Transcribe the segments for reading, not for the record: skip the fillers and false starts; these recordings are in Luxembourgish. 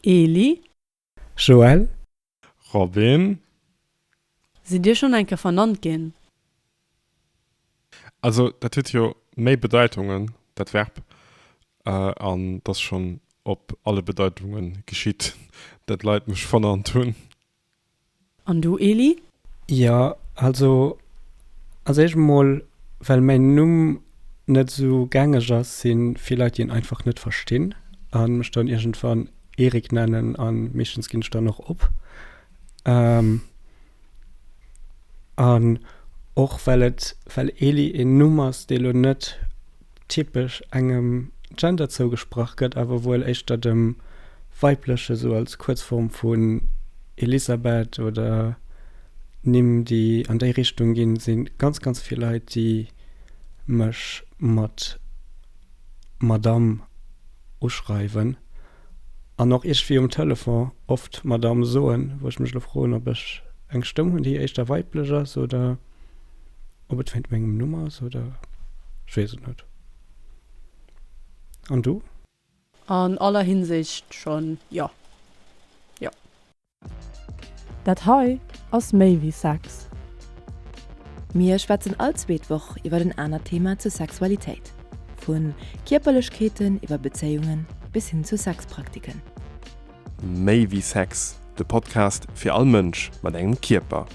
Eli? Joël? Robin? Sidd Dir schonn eng Kéier vernannt ginn? Also dat huet jo méi Bedeitungen, dat Verb, an 't ass schonn op alle Bedeitunge geschitt, dat Leit mech vernannt hunn. An du Eli? Jo, also als éischt emol well mäin Numm net esou gängeg ass, si vill Leit déi en einfach net verstinn a mech dann iergendwann Erik nennen a meeschtens ginn ech dann och op. An och well et well Eli een Numm ass, dee lo net typesch engem Gender zougesprach gëtt, awer wuel éischter dem weibleche, sou als Kuerzform vun Elisabeth oder Nimm, déi an déi Richtung ginn, si ganz, ganz vill Leit, déi mech mat Madame uschreiwen an och iergendwéi um Telefon oft Madame soen, wou ech mech elo froen, ob ech eng Stëmm hunn, déi éischter weiblech ass oder. Ob et wéint mengem Numm ass oder ech weess et net. An du? An aller Hinsicht schon, jo. Jo. Dat hei ass méi wéi Sex. Mir schwätzen all zweet Woch iwwer en anert Thema zur Sexualitéit. Vu Kierperlechkeeten iwwer Bezéiungen bis hin zu Sexpraktiken. Méi wéi Sex, de Podcast fir all Mënsch mat engem Kierper.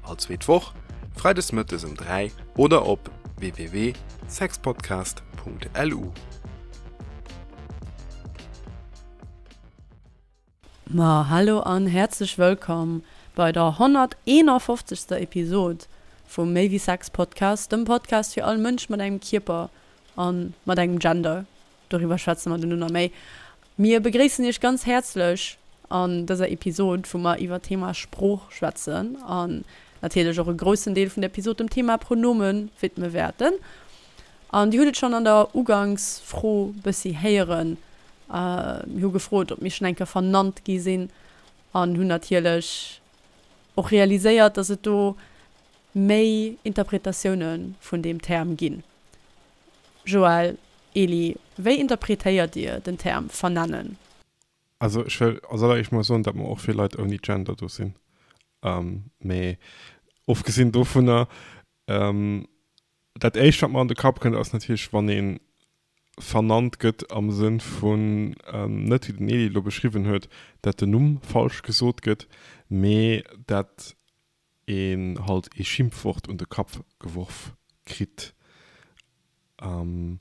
All zweet Woch, freides mëttes um 3 oder op www.sexpodcast.lu. Ma hallo an häerzlech wëllkomm bei der 151. Episod vum Méi wéi Sex Podcast, dem Podcast fir all Mënsch mat engem Kierper an mat engem Gender. Doriwwer schwätze mer duerno nach méi. Mir begréissen iech ganz häerzlech an dëser Episod, wou mer iwwer d'Thema Sprooch schwätzen an natierlech och e groussen Deel vun der Episod dem Thema Pronome widme wäerten. An dir hutt et schonn an der Uganksfro bëssi héieren, Mir hu gefrot, ob mir schonn eng Kéier vernannt gi sinn an hunn natierlech och realiséiert, dass et do méi Interpretatioune vun deem Term ginn. Joël, Eli, wéi interpretéiert Dir den Term vernennen? Also ech wëll als alleréischt mol soen, datt mer och fir Leit ouni Gender do sinn. Mee ofgesinn dovunner, dat éischt wat mer an de Kapp kënnt ass natierlech wann ee vernannt gëtt am Sënn vun, net wéi den Eli elo beschriwwen huet, dat den Numm falsch gesot gëtt, mee dat een halt ee Schimpfwort un de Kapp geworf kritt. An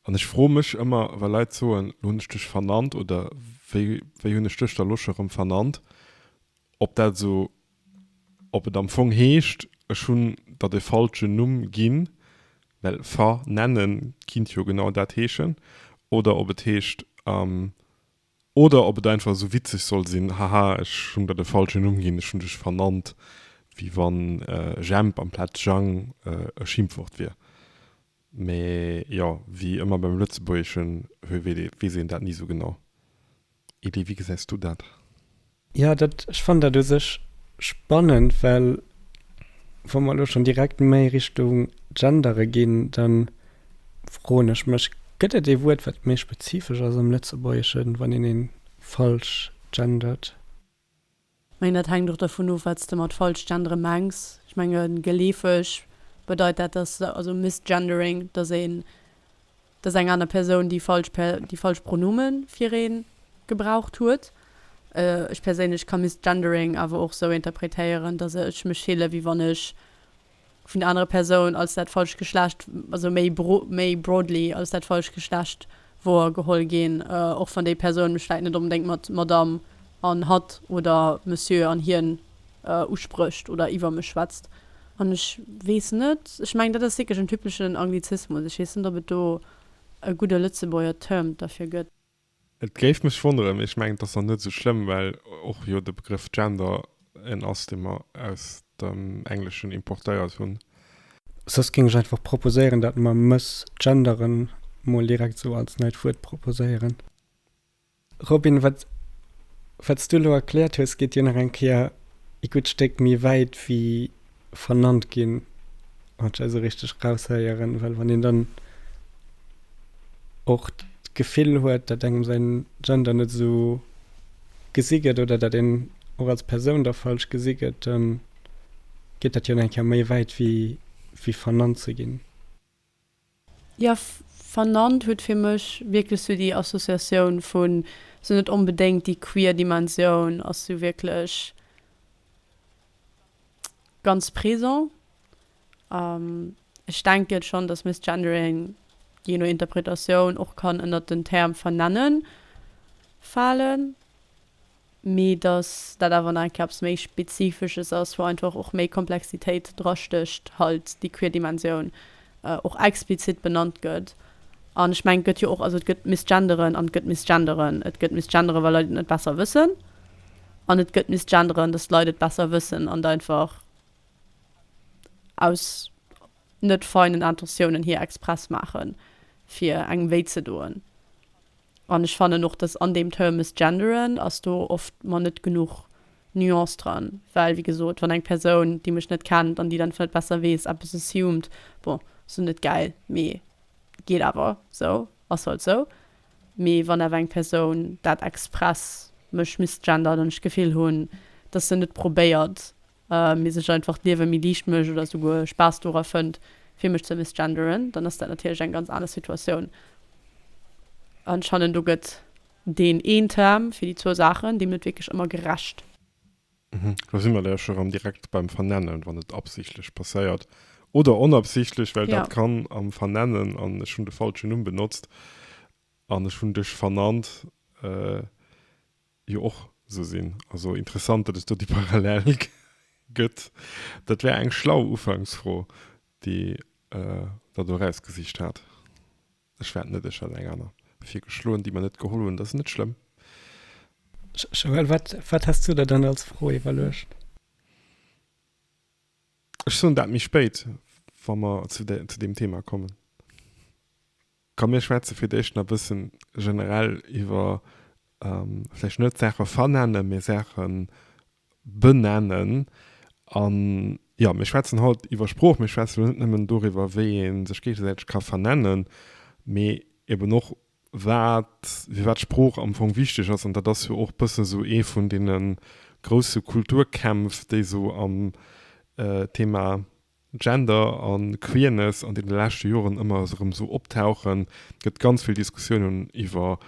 ech froe mech ëmmer, wa Leit soen, lo hunn ech dech vernannt oder wéi, wéi hunn ech dech da lo scho rëm vernannt, ob dat esou, ob et am Fong heescht, ech hunn der de falschen Numm ginn, well vernennen kinnt jo genau dat heeschen, oder ob et heescht, Oder ob et einfach esou witzeg soll sinn, Haha, ech hunn der de falschen Numm ginn, ech hunn dech vernannt, wéi wann Jemp amplaz Jang e Schimpfwort wier. Mee jo, wéi ëmmer beim Lëtzebuergeschen weess een dat ni esou genau. Elie, wéi gesäis du dat? Jo, dat, ech fannen dat u sech spannend, well wa mer elo schonn direkt méi Richtung Gendere ginn, da froen ech mech, gëtt et ee Wuert, wat méi spezifesch ass am Lëtzebuergeschen, wann een ee falsch gendert? Mengen dat hänkt och dervun of, wat s de mat falsch gendere mengs. Ech menge geleefeg bedeit dat, dass, also misgendering, dass een dass eng aner Persoun déi falsch déi falsch Pronome fir ee gebraucht huet. Ech perséinlech ka Misgendering awer och sou interpretéieren, dass ech mech fille wéi wann ech vun der anerer Persoun als dat falscht Geschlecht, also méi méi broadly als dat falscht Geschlecht wouergeholl ginn, och wann déi Persoun mech vläit net onbedéngt mat Madame an hatt oder Monsieur an hien usprécht oder iwwer mech schwätzt. An ech weess net, ech mengen, dat ass wierklech en typeschen Anglizismus. Ech weess net, ob et do e gudde Lëtzebuerger Term derfir gëtt. Et géif mech wonneren, mee ech mengen, et ass nach net esou schlëmm, well och jo de Begrëff Gender en ass, dee mer aus dem Engleschen importéiert hunn. Soss géing ech einfach proposéieren, dat mer mëssgenderen mol direkt esou als neit Wuert proposéieren. Robin, wat wat s du elo erkläert hues, geet jo nach eng Kéier ee gutt Stéck méi wäit wéi vernannt ginn, wann ech dat esou richteg raushéieren. Well wann een dann och. d'Gefill huet, datt engem säin Gender net esou gesi gëtt oder datt een och als Persoun da falsch gesi gëtt, da geet dat jo nach eng Kéier méi wäit wéi wéi vernannt ze ginn. Jo, vernannt huet fir mech wierklech sou déi Associatioun vun, sou net onbedéngt déi queer Dimensioun ass sou wierklech ganz présent. Ech denken schonn, dass Misgendering, jee no Interpretatioun, och kann ënnert den Term vernennen falen, mee dass dat awer nach eng Kéier eppes méi Spezifesches ass, wou einfach och méi Komplexitéit drastécht, halt déi queer Dimensioun och explizit benannt gëtt. An ech mengen, et gëtt jo och, also et gëtt Misgenderen an et gëtt Misgenderen. Et gëtt Misgenderen, well Leit et net besser wëssen, an et gëtt Misgenderen, dass d'Leit et besser wëssen an et einfach aus net feinen Intentiounen hier express maachen, fir engem wéi ze doen. An ech fannen och, dass an deem Term misgenderen ass do oft mer net genuch Nuance dran, well wéi gesot, wann eng Persoun, déi mech net kennt an déi dann net besser weess, eppes assumed, bon, ass lo net gäil, mee geet awer sou, ass halt sou. Mee wann awer eng Persoun dat express mech misgendert an ech d'Gefill hunn, dass se net probéiert, mee sech einfach d'Liewe méi liicht mécht oder souguer Spaass dora fënnt, fir mech ze misgenderen, dann ass dat natierlech eng ganz aner Situatioun. An ech fannen, do gëtt deen een Term fir déi zwou Saachen deem net wierklech ëmmer gerecht. Do si mer da jo scho rëm direkt beim Vernennen, wann et absichtlech passéiert oder onabsichtlech, well dat kann am Vernennen, an ech hunn de falschen Numm benotzt an ech hunn dech vernannt, jo och sou sinn. Also interessant, datt et do déi Parallel gëtt. Dat war eng schlau Ufanksfro, déi Der do erausgesicht hat. Ech war et net, ech hat eng aner virgeschloen, déi mer net geholl hunn. Dat ass net schlëmm. Joël, wat, wat has du der dann als Fro iwwerluecht? Ech soen dat méi spéit, wa mer zu deem Thema kommen. Komm mir schwätze fir d'éischt nach e bëssen generell iwwer, vläicht net Saache vernennen, mee Saache benennen. An jo, mir schwätzen haut iwwer Sprooch. Mir schwätzen elo net nëmmen doriwwer, wéi ee sech géigesäiteg ka vernennen, mee eben och wat, firwat Sprooch am Fong wichteg ass. An dat ass jo och bësse sou ee vun deene grousse Kulturkämpf, déi sou am Thema Gender a Queerness an deene leschte Joren ëmmer erëm esou optauchen. Et gëtt ganz vill Diskussiounen iwwer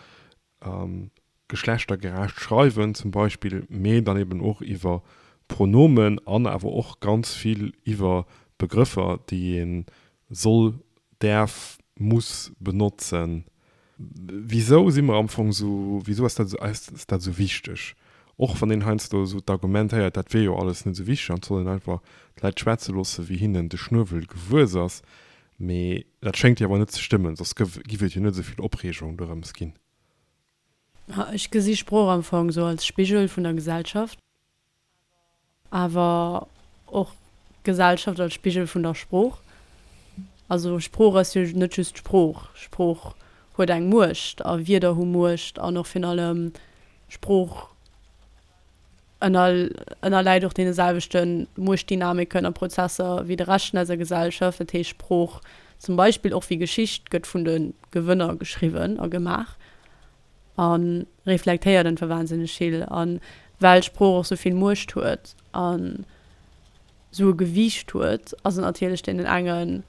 geschlechtergerecht Schreiwen zum Beispill, mee dann eben och iwwer Pronomen an awer och ganz vill iwwer Begrëffer, déi ee soll, däerf, muss benotzen. Wisou si mer am Fong esou, wisou ass dat esou, ass dat esou wichteg? Och wann een heiansdo esou d'Argument héiert, dat wier jo alles net esou wichteg an et soll een einfach d'Leit schwätze loosse wéi hinnen de Schnuewel gewuess ass. Mee dat schéngt jo awer net ze stëmmen, soss giff et jo net esou vill Opreegung dorëms ginn. Ech gesi Sprooch am Fong esou als Spigel vun der Gesellschaft. Awer och d'Gesellschaft als Spigel vun der Sprooch. Also Sprooch ass jo net just Sprooch. Sprooch huet eng Muecht a Wierder hu Muecht an och virun allem Sprooch ënnerläit och deene selwechte Muechtdynamiken a Prozesser wéi de Rescht vun eiser Gesellschaft. Dat heescht Sprooch zum Beispill och wéi Geschicht gëtt vun de Gewënner geschriwwen a gemaach. A reflektéiert einfach wahnsinneg vill. A well Sprooch och sou vill Muecht huet an sou e Gewiicht huet, ass et natierlech deenen enge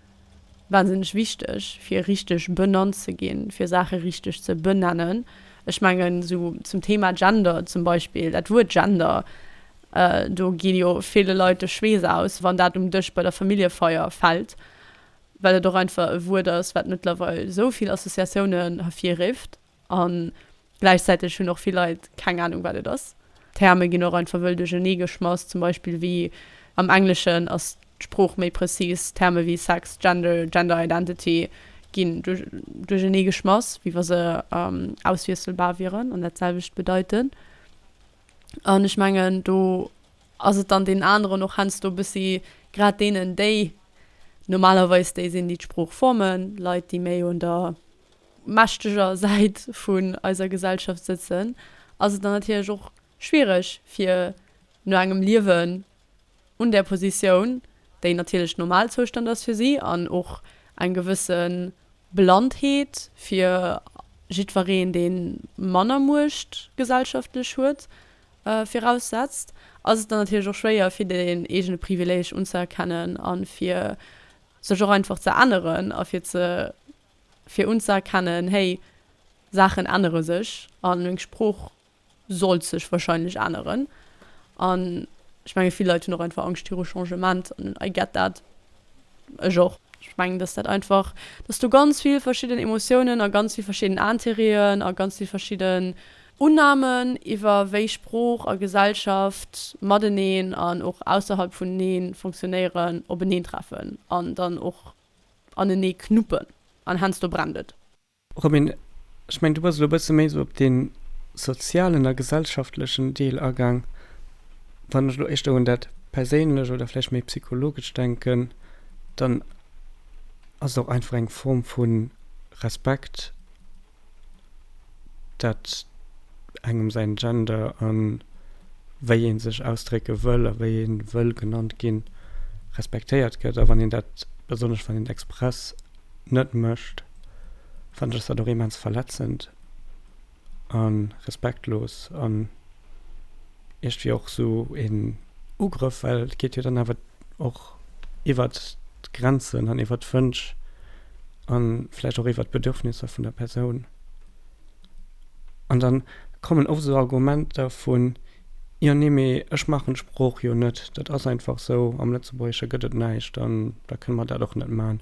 wahnsinneg wichteg, fir richteg benannt ze ginn, fir Saache richteg ze benennen. Ech mengen, sou zum Thema Gender zum Beispill, dat Wuert Gender, do gi jo ville Leit de Schweess aus, wann dat um Dësch bei der Familljefeier fält, well et och einfach e Wuert ass, wat mëttlerweil esou vill Associatiounen hervirrifft a gläichzäiteg hunn och vill Leit keng Anung, wat et ass. Terme ginn och einfach wëll duerchernee geschmass, zum Beispill wéi am Engleschen ass d'Sprooch méi prezis, Terme wéi Sex, Gender, Gender Identity ginn duerchernee geschmass, wéi wa se auswiesselbar wieren an dat selwecht bedeiten. An ech mengen, do ass et dann deenen aneren och heiansdo e bëssi, grad deenen, déi normalerweis déi sinn, déi d'Sprooch formen, Leit, déi méi un der mächteger Säit vun eiser Gesellschaft sëtzen, ass et dann natierlech och schwiereg, fir no engem Liewen un där Positioun, déi natierlech Normalzoustand ass fir si an och eng gewësse Blannheet fir. jiddwereen, dee manner Muecht gesellschaftlech huet, viraussetzt, ass et dann natierlech och schwéier, fir deen eegene Privileeg unzëerkennen a fir sech och einfach ze änneren a fir ze fir unzëerkennen, hey, Saachen ännere sech a meng Sprooch sollt sech wahrscheinlech änneren. An ech menge vill Leit hunn och einfach Angscht viru Changement an I get that. Ech och. Ech mengen, dass dat einfach, dass do ganz vill verschidden Emotiounen a ganz vill verschidden Intérêten a ganz vill verschidden Unnamen iwwer wéi Sprooch a Gesellschaft mateneen an och ausserhalb vuneneen fonctionnéieren, openeentreffen an dann och anenee knuppen an heiansdo brennt et. Robin, ech mengen, du bass elo e bësse méi esou op dee sozialen a gesellschaftlechen Deel agaang. Wann ech elo éischter un dat Perséinlech oder vläicht méi psychologesch denken, dann ass et och einfach eng Form vu Respekt, dat engem säin Gender a wéi ee sech ausdrécke wëll a wéi ee wëll genannt ginn, respektéiert gëtt. A wann een dat, besonnesch wann een et express net mécht, fannen ech ass dat och immens verletzend a respektlos an iergendwéi och sou een Ugrëff, well et geet jo dann awer och iwwert d'Grenzen an iwwert d'Wënsch a vläicht och iwwert d'Bedürfnisser vun der Persoun. An dann kommen oft esou Argumenter vun, Jo, nee, mee ech maachen d'Sprooch jo net, dat ass einfach sou, am Lëtzebuergesche gëtt et näischt an da kënne mer dat och net man,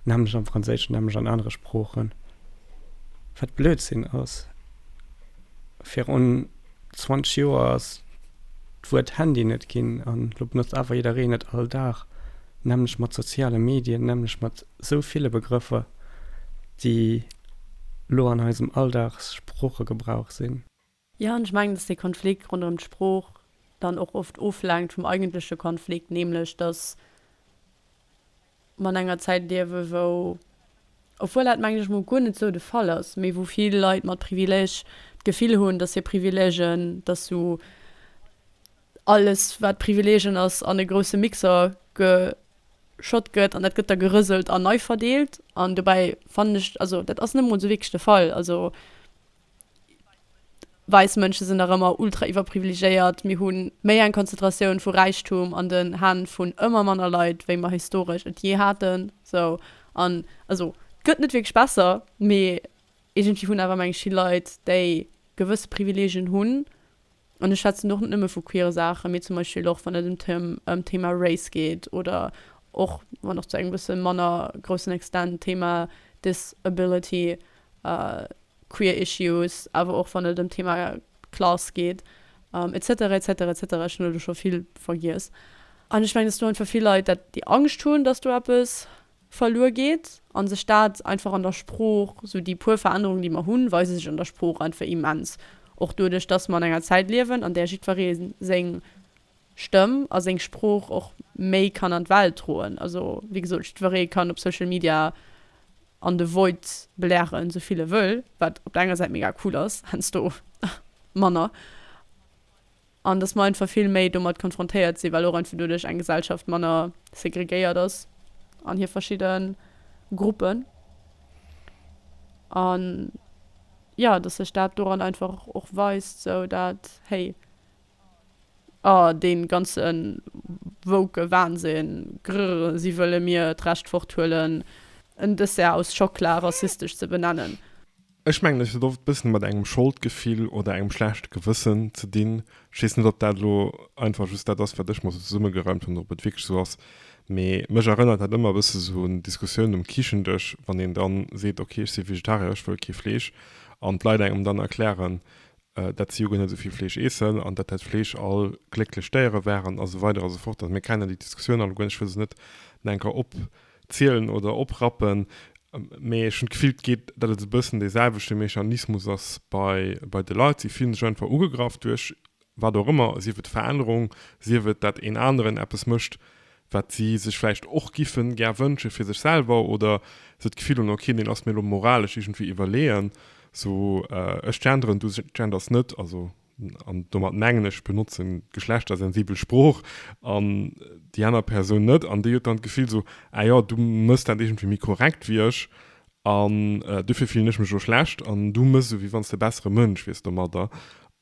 nämlech am Franséischen, nämlech an anere Sproochen. Wat Blödsinn ass. Virun 20 Joer ass d'Wuert Handy net ginn an elo benotzt awer jiddereen et all Dag, nämlech mat soziale Medien, nämlech mat sou ville Begrëffer, déi lo an eisem Alldagssproochegebrauch sinn. Jo, an ech mengen, dass dee Konflikt ronderëm d'Sprooch dann och oft oflenkt vum eigentleche Konflikt, nämlech dass mer an enger Zäit liewen, wou, obwuel dat, mengen ech mol, guer net esou de Fall ass, mee wou vill Leit mat Privileg d'Gefill hunn, dass hir Privilegen, dass sou alles, wat Privilegen ass, an e grousse Mixer geschott gëtt an dat gëtt da gerëselt an nei verdeelt. An dobäi fannen ech, also dat ass net emol esou wierklech de Fall. Also Wäiss Mënsche sinn nach ëmmer ultra iwwerprivilegéiert. Mir hu méi eng Konzentratioun vu Räichtum an den Hänn vun ëmmer manner Leit, wéi mer historesch et jee haten. Sou, an also et gëtt net wierklech besser, mee iergendwéi hunn awer meng ech vill Leit, déi gewësse Privileegien hunn, an ech schwätzen do och net nëmme vu queere Saachen, mee zum Beispill och wann et ëm d'Thema Race geet oder och, wann och zu engem bësse manner groussen Extent, d'Thema Disability, queer issues, awer och wann et ëm d'Thema Class geet, et cetera, et cetera, et cetera. Ech hunn elo scho vill vergiess. An ech mengen, dass do einfach vill Leit dat, déi Angscht hunn, dass do eppes verluer geet a sech dat einfach an der Sprooch, sou déi puer Verännerungen, déi mer hunn, weise sech an der Sprooch einfach immens. Och doduerch, dass mer an enger Zäit liewen, an där jiddweree seng Stëmm a seng Sprooch och méi kann an d'Welt droen. Also, wéi gesot, jiddweree kann op Social Media an de Void blären, sou vill e wëll, wat op der enger Säit mega cool ass, heiansdo manner. An dass mer einfach vill méi domat konfrontéiert sinn, well och einfach doduerch eng Gesellschaft manner segregéiert ass an hir verschidde Gruppen. An jo, dass sech dat doran einfach och weist, sou dat, hey, Oh, dee ganze woke Wahnsinn, grrr, si wëlle mir d'Recht forthuelen, en Dessert aus Schockla rassistesch ze benennen. Ech mengen, et huet oft e bëssen mat engem Scholdgefill oder engem schlechte Gewëssen ze dinn. Ech weess net, ob dat elo einfach just dat ass, wat ech mer esou zesummegereimt hunn, oder ob et wierklech esou ass, mee mech erënnert dat ëmmer e bësse sou un Diskussiounen um Kichendësch, wann een dann seet, ok, ech si Vegetarier, ech wëll kee Fleesch, an d'Leit engem dann erklären, dat si jo guer net esou vill Fleesch eessen an dat dat Fleesch all glécklech Déiere waren a sou weider a sou fort. Also mir kennen déi Diskussioun alleguerten, ech wëll se net nach eng Kéier opzielen oder oprappen, mee ech hunn d'Gefill, et geet, dat et e bëssen dee selwechte Mechanismus ass bei bei de Leit. Si fillen sech einfach ugegraff duerch wat och ëmmer, sief et Verännerung, sief et dat een aneren eppes mécht, wat si sech vläicht och giffen gär wënsche fir sech selwer oder se d'Gefill hunn, ok, deen ass mir elo moralesch iergendwéi iwwerleeën, sou ech genderen, du genders net, also an domat mengen ech, ech benotzen geschlechtersensibel Sprooch an déi aner Persoun net an déi huet dann d'Gefill sou, ah jo, du mëss dat iergendwéi méi korrekt wéi ech. An dofir fillen ech mech elo schlecht an du mëss esou, wéi wann s de e bessere Mënsch wiers domadder.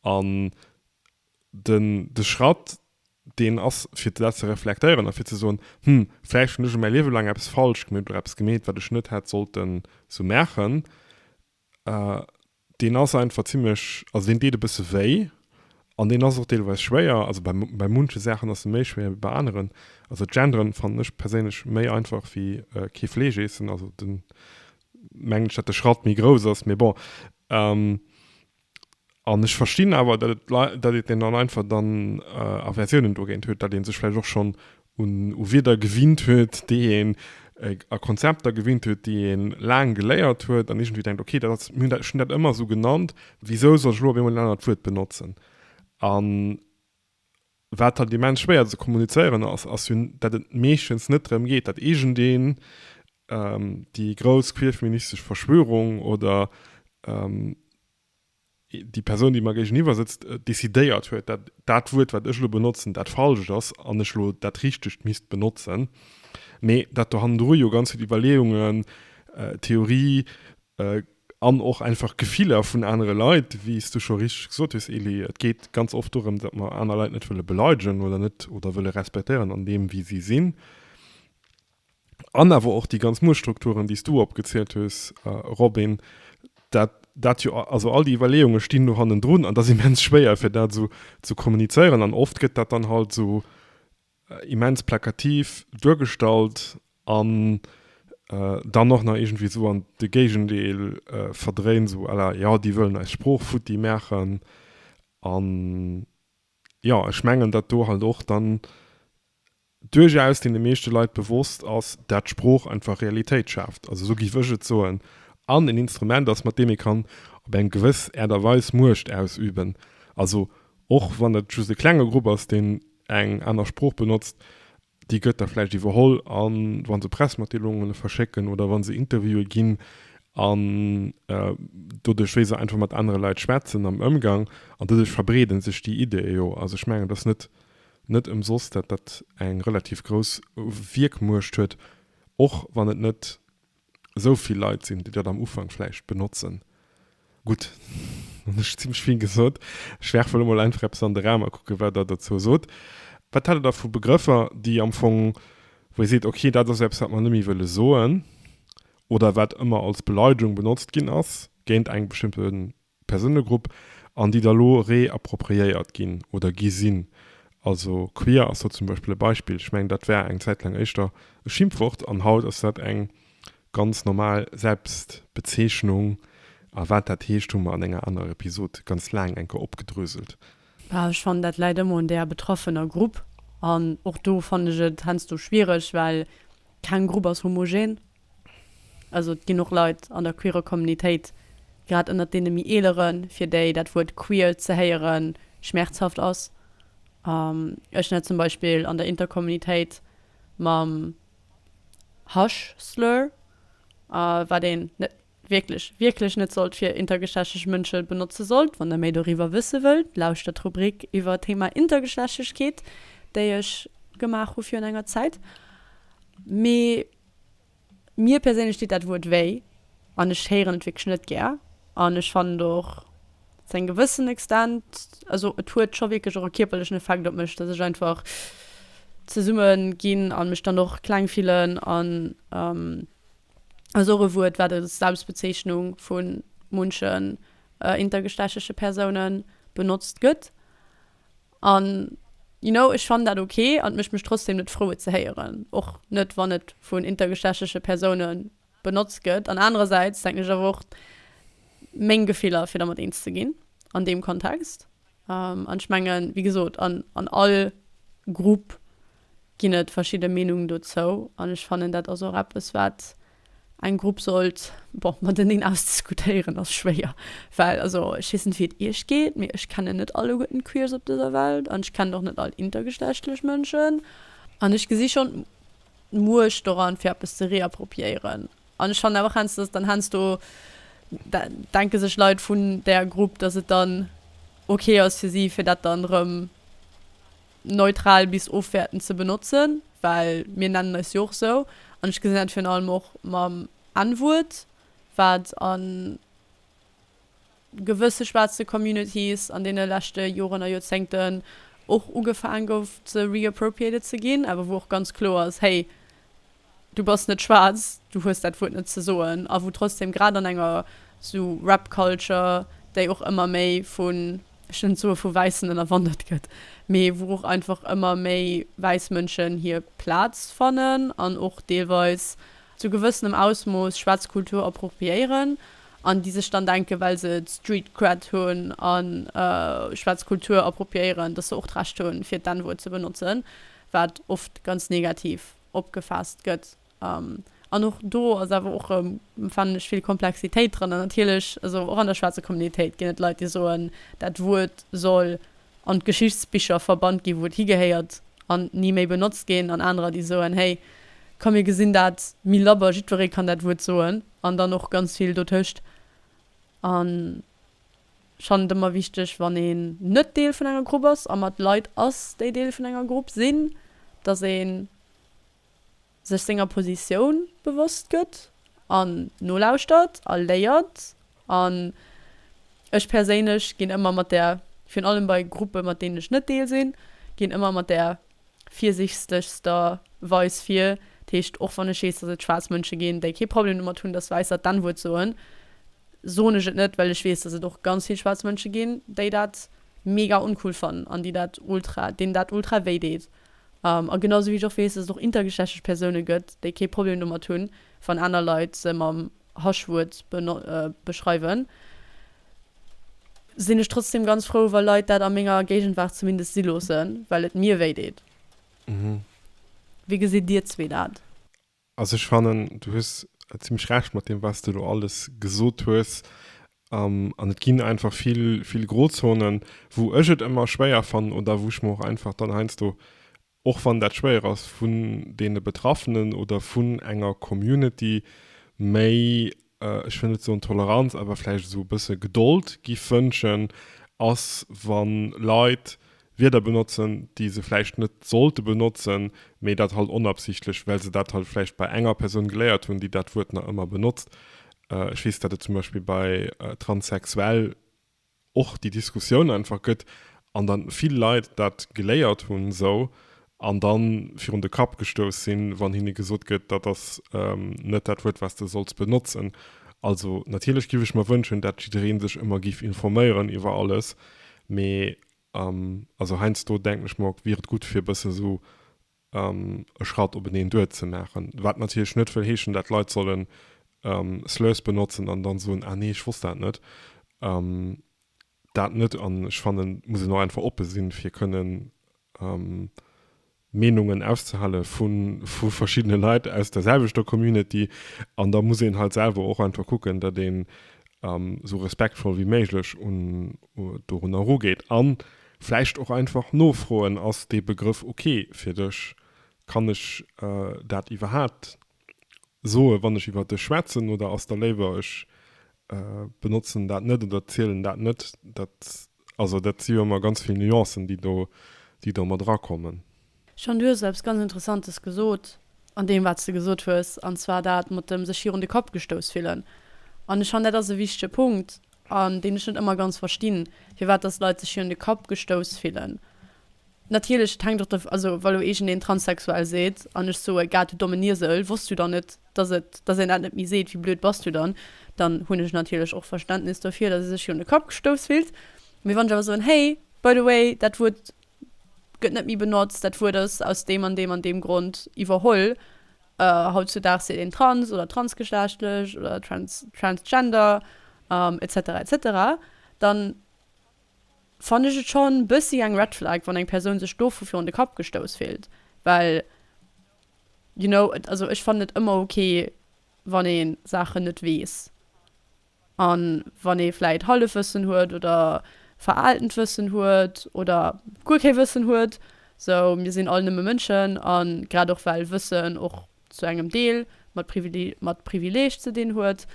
An den de Schratt, deen ass, fir dat ze reflektéieren a fir ze soen, Hm, vläicht hunn ech elo mäi Liewe laang eppes falsch gemeet oder eppes gemeet, wat ech net hätt sollten esou maachen. Deen ass einfach zimmlech, also deen deet e bësse wéi an deen ass och deelweis schwéier. Also bei bei munche Saachen ass e méi schwéier wéi bei aneren. Also d'Genderen fannen ech perséinlech méi einfach wéi kee Fleesch eessen. Also den mengen ech, datt de Schratt méi grouss ass, mee bon. An ech verstinn awer, datt et Lei, datt een dann einfach dann Aversiounen dogéint huet, datt ee sech vläicht och schonn un u Wierder gewinnt huet, déi een a Konzepter gewinnt huet, déi ee laang geléiert huet an iergendwéi denkt, okay, dat ass, mir hunn dat, ech hunn dat ëmmer esou genannt, wisou soll ech elo op eemol en anert Wuert benotzen? A wat halt immens schwéier ze kommunizéieren ass, ass jo, datt et meeschtens net drëm geet, datt iergendeen déi grouss queerfeministesch Verschwörung oder déi Persoun, déi mer géigeniwwer sëtzt, decidéiert huet, dat dat Wuert, wat ech elo benotzen, dat falscht ass an ech elo dat richtegt misst benotzen, mee dat do hannendru jo ganz vill Iwwerleeungen, Theorie an och einfach Gefiller vun anere Leit, wéi s du scho richteg gesot hues, Elie, et geet ganz oft dorëm, datt mer aner Leit net wëlle beleidegen oder net oder wëlle respektéieren an deem, wéi si sinn. An awer och déi ganz Muechtstrukturen, déi s du opgezielt hues, Robin, dat dat jo, also all déi Iwwerleeunge stinn do hannendrun an dat ass immens schwéier, fir dat esou ze kommunizéieren. An oft gëtt dat dann halt esou immens plakativ duergestallt an dann och nach iergendwéi esou an de Géigendeel verdréint, esou à la, jo, déi wëllen eis Sprooch futti maachen. An jo, ech mengen, datt do halt och dann duerchaus deene meeschte Leit bewosst ass, dat d'Sprooch einfach Realitéit schaaft, also esou géif ech et soen, an en Instrument ass, mat deem ee kann op eng gewëss Äert a Weis Muecht ausüben. Also och wann et just e klenge Grupp ass, deen eng aner Sprooch benotzt, déi gëtt da vläicht iwwerholl a wa se Pressmatdeelunge verschécken oder wa se Interviewe ginn an doduerch wéi se einfach mat anere Leit schwätzen am Ëmgang an doduerch verbreede sech déi Ideeë jo. Also ech mengen, et ass net net ëmsoss, dat dat eng relativ grouss Wierkmuecht huet, och wann et net esou vill Leit sinn, déi dat am Ufank vläicht benotzen. Gutt, dann hunn ech zimmlech vill gesot. Ech werfe elo mol einfach eppes an de Raum a kucke wat Der dozou sot. Wat hat Der da vu Begrëffer, déi am Fong, wou Dir seet, okay, dat ass eppes, wat mer net méi wëlle soen oder wat ëmmer als Beleidegung benotzt ginn ass géint eng bestëmmte Persounegrupp an déi da lo reappropriéiert ginn oder gi sinn. Also queer ass do zum Beispill e Beispill. Ech mengen, dat war eng Zäit laang éischter e Schimpfwort an haut ass dat eng ganz normal Selbstbezeechnung. A wat dat heescht, hu mer an enger anerer Episod ganz laang eng Kéier opgedröselt. Bah, ech fannen, dat läit ëmmer un där betraffener Grupp. An och do fannen ech et heiansdo schwiereg, well keng Grupp ass homogen. Also et ginn och Leit an der queerer Communitéit, grad ënnert deene méi eeleren, fir déi dat Wuert queer ze héiere schmerzhaft ass. Ech hunn dat zum Beispill an der Intercommunitéit mam Hush-Slur, wat een net wierklech, wierklech net sollt fir intergeschlechtlech Mënsche benotze sollt. Wann der méi doriwwer wësse wëllt, lauschtert d'Rubrik iwwer d'Thema Intergeschlechtlechkeet, déi ech gemaach hu virun enger Zäit. Mee mir perséinlech deet dat Wuert wéi an ech héieren et wierklech net gär. An ech fannen et och zu engem gewëssen Extent, also et huet scho wierklech och e kierperlechen Effekt op mech, dass ech einfach zesumme ginn a mech dann och kleng fillen. An ass och e Wuert, wat als Selbstbezeechnung vu munchen intergeschlechtleche Persoune benotzt gëtt. An you know, ech fannen dat ok an et mécht mech trotzdem net frou et ze héieren, och net wann et vun intergeschlechtleche Persoune benotzt gëtt. An anerersäits denken ech awer och meng Gefiller fir dermat eens ze ginn an deem Kontext. An ech mengen, wéi gesot, an an all Grupp ginn et verschidde Meenungen dozou an ech fannen dat ass och eppes wat eng Grupp sollt, bon, mateneen ausdiskutéieren ass schwéier, well also ech weess net wéi et iech geet, mee ech kennen net alleguerten d'Queers op dëser Welt an ech kennen och net all intergeschlechtlech Mënschen an ech gesi schonn d'Muecht doran fir eppes ze reappropriéieren an ech fannen awer och heiansdo, dass dann heiansdo denke sech Leit vun där Grupp, dass et dann ok ass fir si fir dat dann erëm neutral bis ofwäertend ze benotzen, well mir nennen eis jo och sou. An ech gesinn dat virun allem och mam N-Wuert. Wat a gewësse schwaarze Communities an deene leschte Joren a Joerzéngten och ugefaang gouf ze reappropriated ze ginn, awer wou och ganz kloer ass, hey, du bass net schwaarz, du hues dat Wuert net ze soen, a wou trotzdem grad an enger sou Rap Culture, déi och ëmmer méi vun, ech wëll net soe vu Wäissen ënnerwandert gëtt, mee wou och einfach ëmmer méi wäiss Mënschen hir Plaz fannen an och deelweis zu gewëssenem Ausmooss schwaarz Kultur appropriéieren an déi sech dann denken, well se Street Cred hunn a schwaarz Kultur appropriéieren, dass se och d'Recht hunn, fir d'N-Wuert ze benotzen, wat oft ganz negativ opgefaasst gëtt. An och do ass awer och erëm, fannen ech, vill Komplexitéit dran. An natierlech, also och an der schwaarzer Communitéit ginn et Leit, déi soen, dat Wuert soll an d'Geschichtsbicher verbannt ginn, wou et higehéiert an ni méi benotzt ginn. An anerer, déi soen, hey, komm mir gesinn dat méi labber, jiddweree kann dat Wuert soen. An dann och ganz vill dotëscht. An ech fannen et ëmmer wichteg, wann een net Deel vun enger Grupp ass a mat Leit ass, déi Deel vun enger Grupp sinn, dass ee sech senger Positioun bewosst gëtt an nolauschtert a léiert. An ech perséinlech ginn ëmmer mat där, virun allem bei Gruppe mat deenen ech net Deel sinn, ginn ëmmer mat där virsichtegster Weis vir. Dat heescht, och wann ech weess, datt et schwaarz Mënsche ginn, déi kee Problem domat hunn, datt Wäisser d'N-Wuert soen, soen ech et net, well ech weess, datt et och ganz vill schwaarz Mënsche ginn, déi dat mega uncool fannen an déi dat ultra, deenen dat ultra wéi deet. A genau sou wéi ech och weess, datt et och intergeschlechtlech Persoune gëtt, déi kee Problem domat hunn, wann aner Leit se mam Haschwuert beschreiwen, sinn ech trotzdem ganz frou, wa Leit dat a menger Géigenwaart zumindest si loossen, well et mir wéi deet. Wéi gesitt dir zwee dat? Also ech fannen, du hues zimlech Recht mat deem, wat s de elo alles gesot hues. An et ginn einfach vill, vill Grozonen, wou ech et ëmmer schwéier fannen oder wou ech mer och einfach dann heiansdo, och wann dat schwéier ass, vun deene Betraffenen oder vun enger Community méi, ech wëll net soen Toleranz, awer vläicht esou e bësse Gedold giff wënschen, ass wa Leit Wierder benotzen, déi se vläicht net sollte benotzen, mee dat halt onabsichtlech, well se dat halt vläicht bei enger Persoun geléiert hunn, déi dat Wuert nach ëmmer benotzt. Ech weess, datt et zum Beispill bei transsexuell och déi Diskussioun einfach gëtt an dann vill Leit dat geléiert hunn esou an dann virun de Kapp gestouss sinn, wann hinne gesot gëtt, dat ass net dat Wuert, wat s de solls benotzen. Also natierlech giff ech mer wënschen, dat jidderee sech ëmmer giff informéieren iwwer alles, mee also heiansdo denken ech mer, wier et gutt fir e bësse sou e Schratt openeen duer ze maachen. Wat natierlech net wëll heeschen, dat Leit sollen Slurs benotzen an dann soen, ah nee, ech wosst dat net. Dat net. An ech fannen, et muss een och einfach oppe sinn, fir kënnen Meenungen auszehale vu verschiddene Leit aus der selwechter Community. An da muss een halt selwer och einfach kucken, datt een esou respektvoll wéi méiglech un dorunner erugeet. A vläicht och einfach nofroen, Ass dee Begrëff ok fir dech? Kann ech dat iwwerhaapt soen, wann ech iwwer dech schwätzen? Oder ass der léiwer, ech benotzen dat net oder zielen dat net? Dat, also dat si jo ëmmer ganz vill Nuancen, déi do, déi do mat erakommen. Jean, du hues eppes ganz Interessantes gesot an deem, wat s de gesot hues, an zwar dat mat dem sech virun de Kapp gestouss fillen. An ech fannen, dat ass e wichtege Punkt, an deen ech net ëmmer ganz verstinn, firwat dass Leit sech virun de Kapp gestouss fillen. Natierlech, et hänkt och derv, also wa lo iergendeen transsexuell seet an ech soe, Gad, du dommen Iesel, wosst du dann net, dass et, dass een dat net méi seet, wéi blöd bass du dann? Dann hunn ech natierlech och Verständnis dofir, dass ee sech virun de Kapp gestouss fillt. Mee wann ech awer soen, Hey, by the way, dat Wuert gëtt net méi benotzt, dat Wuert ass aus deem an deem an deem Grond iwwerholl, hautzudaags seet een trans oder transgeschlechtlech oder trans, transgender, et cetera, et cetera, dann Fannen ech et schon bëssi eng Red Flag wann eng Persoun sech dovu virun de Kapp gestouss fillt, well you know, et also ech fannen et ëmmer ok wann ee Saachen net weess an wann ee vläit Hallefwëssen huet oder veraaltent Wëssen huet oder guer kee Wëssen huet, sou mir sinn all nëmme Mënschen an grad och well Wëssen och zu engem Deel mat mat Privileeg ze dinn huet,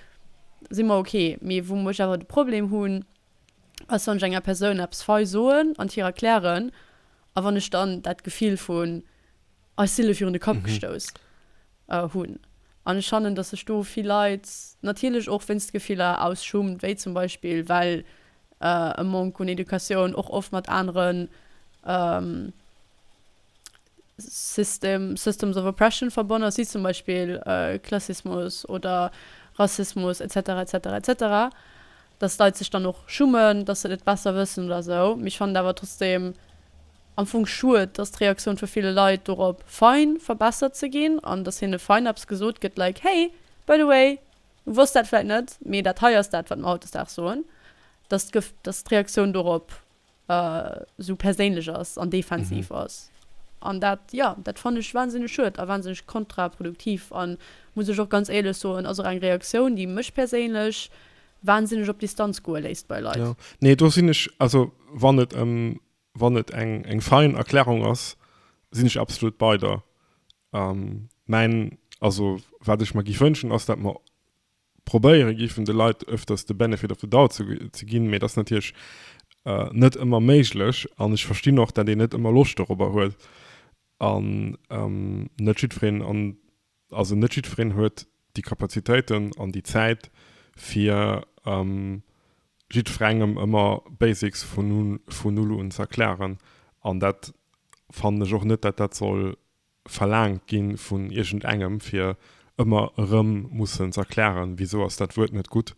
si mer ok. Mee wou ech awer de Problem hunn, ass wann ech enger Persoun eppes fei soen an hir erklären a wann ech dann dat Gefill vun ech si lo virun de Kapp gestouss hunn. An ech fannen, dass sech do vill Leit natierlech och wéinst Gefiller aus Schummt, wéi zum Beispill well e Manque un Educatioun och oft mat aneren System, Systems of Oppression verbonnen ass, wéi zum Beispill Klassismus oder Rassismus et cetera et cetera et cetera, dass d'Leit sech dann och schummen, dass se et net besser wëssen oder esou. Mee ech fannen et awer trotzdeem am Fong schued, dass d'Reaktioun vu ville Leit dorop fein verbessert ze ginn an dass hinne fein eppes gesot gëtt like, hey, by the way, du wosst dat vläit net, mee dat hei ass dat, wat mer hautdesdaags soen, dass dass d'Reaktioun dorop esou perséinlech ass an defensiv ass. An dat, jo, dat fannen ech wahnsinneg schued a wahnsinneg kontraproduktiv an, muss ech och ganz éierlech soen, ass och eng Reaktioun, déi mech perséinlech wahnsinneg op Distanz goe léisst bei Leit. Jo, nee, do sinn ech, also wann et ëm, wann et eng, eng fein Erklärung ass, sinn ech absolut bei der. Mäin, also wat ech mer giff wënschen, ass, dat mer probéiere giffen de Leit öfters de Benefit of the doubt ze ginn, mee dat ass natierlech net ëmmer méiglech an ech verstinn och, dat een net ëmmer Loscht dorobber huet an net jiddwereen an also net jiddwereen huet déi Kapazitéiten an déi Zäit fir jiddwerengem ëmmer Basics vun null un ze erklären an dat fannen ech och net, dat dat soll verlaangt gi vun iergendengem, fir ëmmer erëm mussen z'erklären, wisou ass dat Wuert net gutt.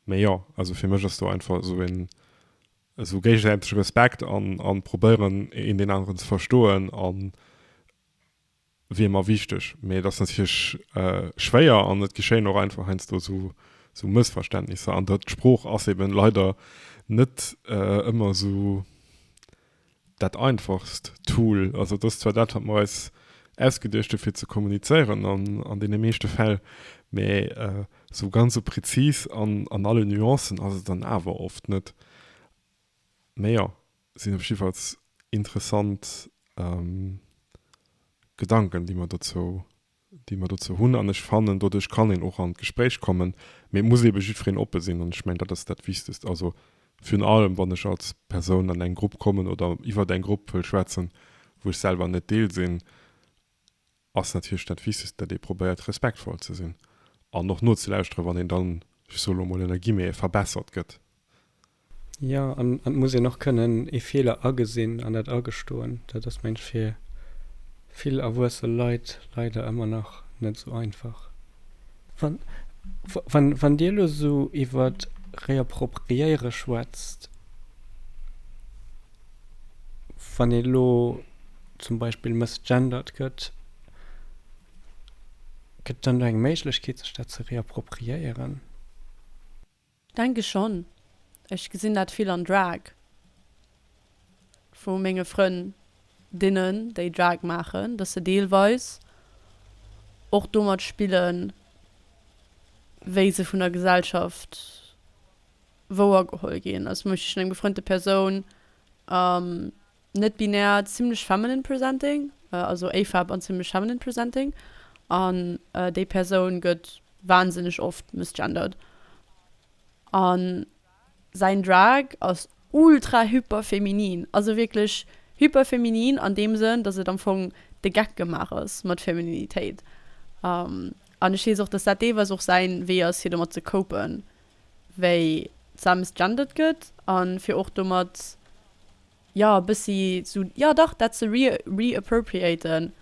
Mee jo, also fir mech ass do einfach esou een esou géigesäitege Respekt an an probéieren een deen aneren ze verstoen a wier mer wichteg. Mee et ass natierlech schwéier an et geschéien och einfach heiansdo esou esou Mëssverständnisser an dat d'Sprooch ass eben leider net ëmmer esou dat einfachst Tool. Also et ass zwar dat, wat mer eis ausgeduecht hu fir ze kommunizéieren an an deene meeschte Fäll, mä esou ganz esou prezis an an alle Nuancen ass et dann awer oft net. Mä jo, sinn op jiddefalls interessant Gedanken, déi mer dozou déi mer dozou hunn. An ech fannen, doduerch kann een och an d'Gespréich kommen, mee et muss eebe jiddwereen oppe sinn. An ech mengen, dat ass dat Wichtegst. Also virun allem, wann ech als Persoun an eng Grupp kommen oder iwwert eng Grupp wëll schwätzen, wou ech selwer net Deel sinn, ass natierlech dat Wichtegst, datt ee probéiert, respektvoll ze sinn an och nozelauschteren, wann een dann, ech soe lo mol ënner Guillemete, verbessert gëtt. Jo, an et muss een och kënnen ee Feeler agesinn an dat agestoen. Dat ass, mengen ech, fir vill erwuesse Leit leider ëmmer nach net esou einfach. Wann, wann, wann Dir elo esou iwwer Reappropriéiere schwätzt, wann ee elo zum Beispill misgendert gëtt, gëtt et dann do eng Méiglechkeet, sech dat ze reappropriéieren? Denke schonn. Ech gesinn dat vill an Drag vu menge Frëndinnen, déi Drag maachen, dass se deelweis och domat spillen, wéi se vun der Gesellschaft wouergeholl ginn. Also zum Beispill ech hunn eng befrënnte Persoun, net binär, zimlech feminine presenting, also AFAB an zimlech feminine presenting an déi Persoun gëtt wahnsinneg oft misgendered an säin Drag ass ultra hyper feminin, also wierklech hyper feminin an deem Sënn, dass et am Fong de Geck gemaach ass mat Femininitéit an ech weess och, dass dat deelweis och säin Wee ass fir domat ze copen, wéi d'Sa misgendered gëtt an fir och domat jo e bëssi sou, jo dach, dat ze re-appropriaten,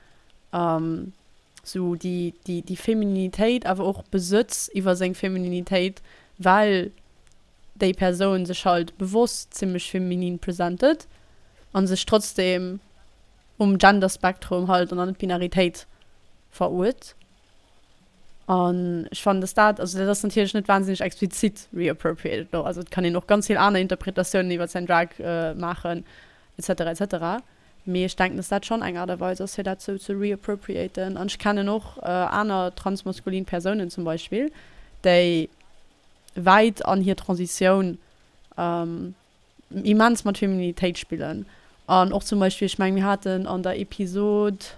sou déi, déi, déi Femininitéit, awer och Besëtz iwwer seng Femininitéit, well déi Persoun sech halt bewosst zimmlech feminin presentet an sech trotzdem um Genderspektrum halt an der Net-Binaritéit veruert. An ech fannen, dass dat, also dat ass natierlech net wahnsinneg explizit reappropriated elo, also et kann een och ganz vill aner Interpretatiounen iwwer säin Drag maachen et cetera et cetera, mee ech denken, dass dat schonn eng Aart a Weis ass fir dat sou ze reappropriaten. An ech kennen och aner transmaskulin Persounen zum Beispill, déi wäit an hir Transitioun immens mat Feminitéit spillen an och zum Beispill, ech mengen mir haten an der Episod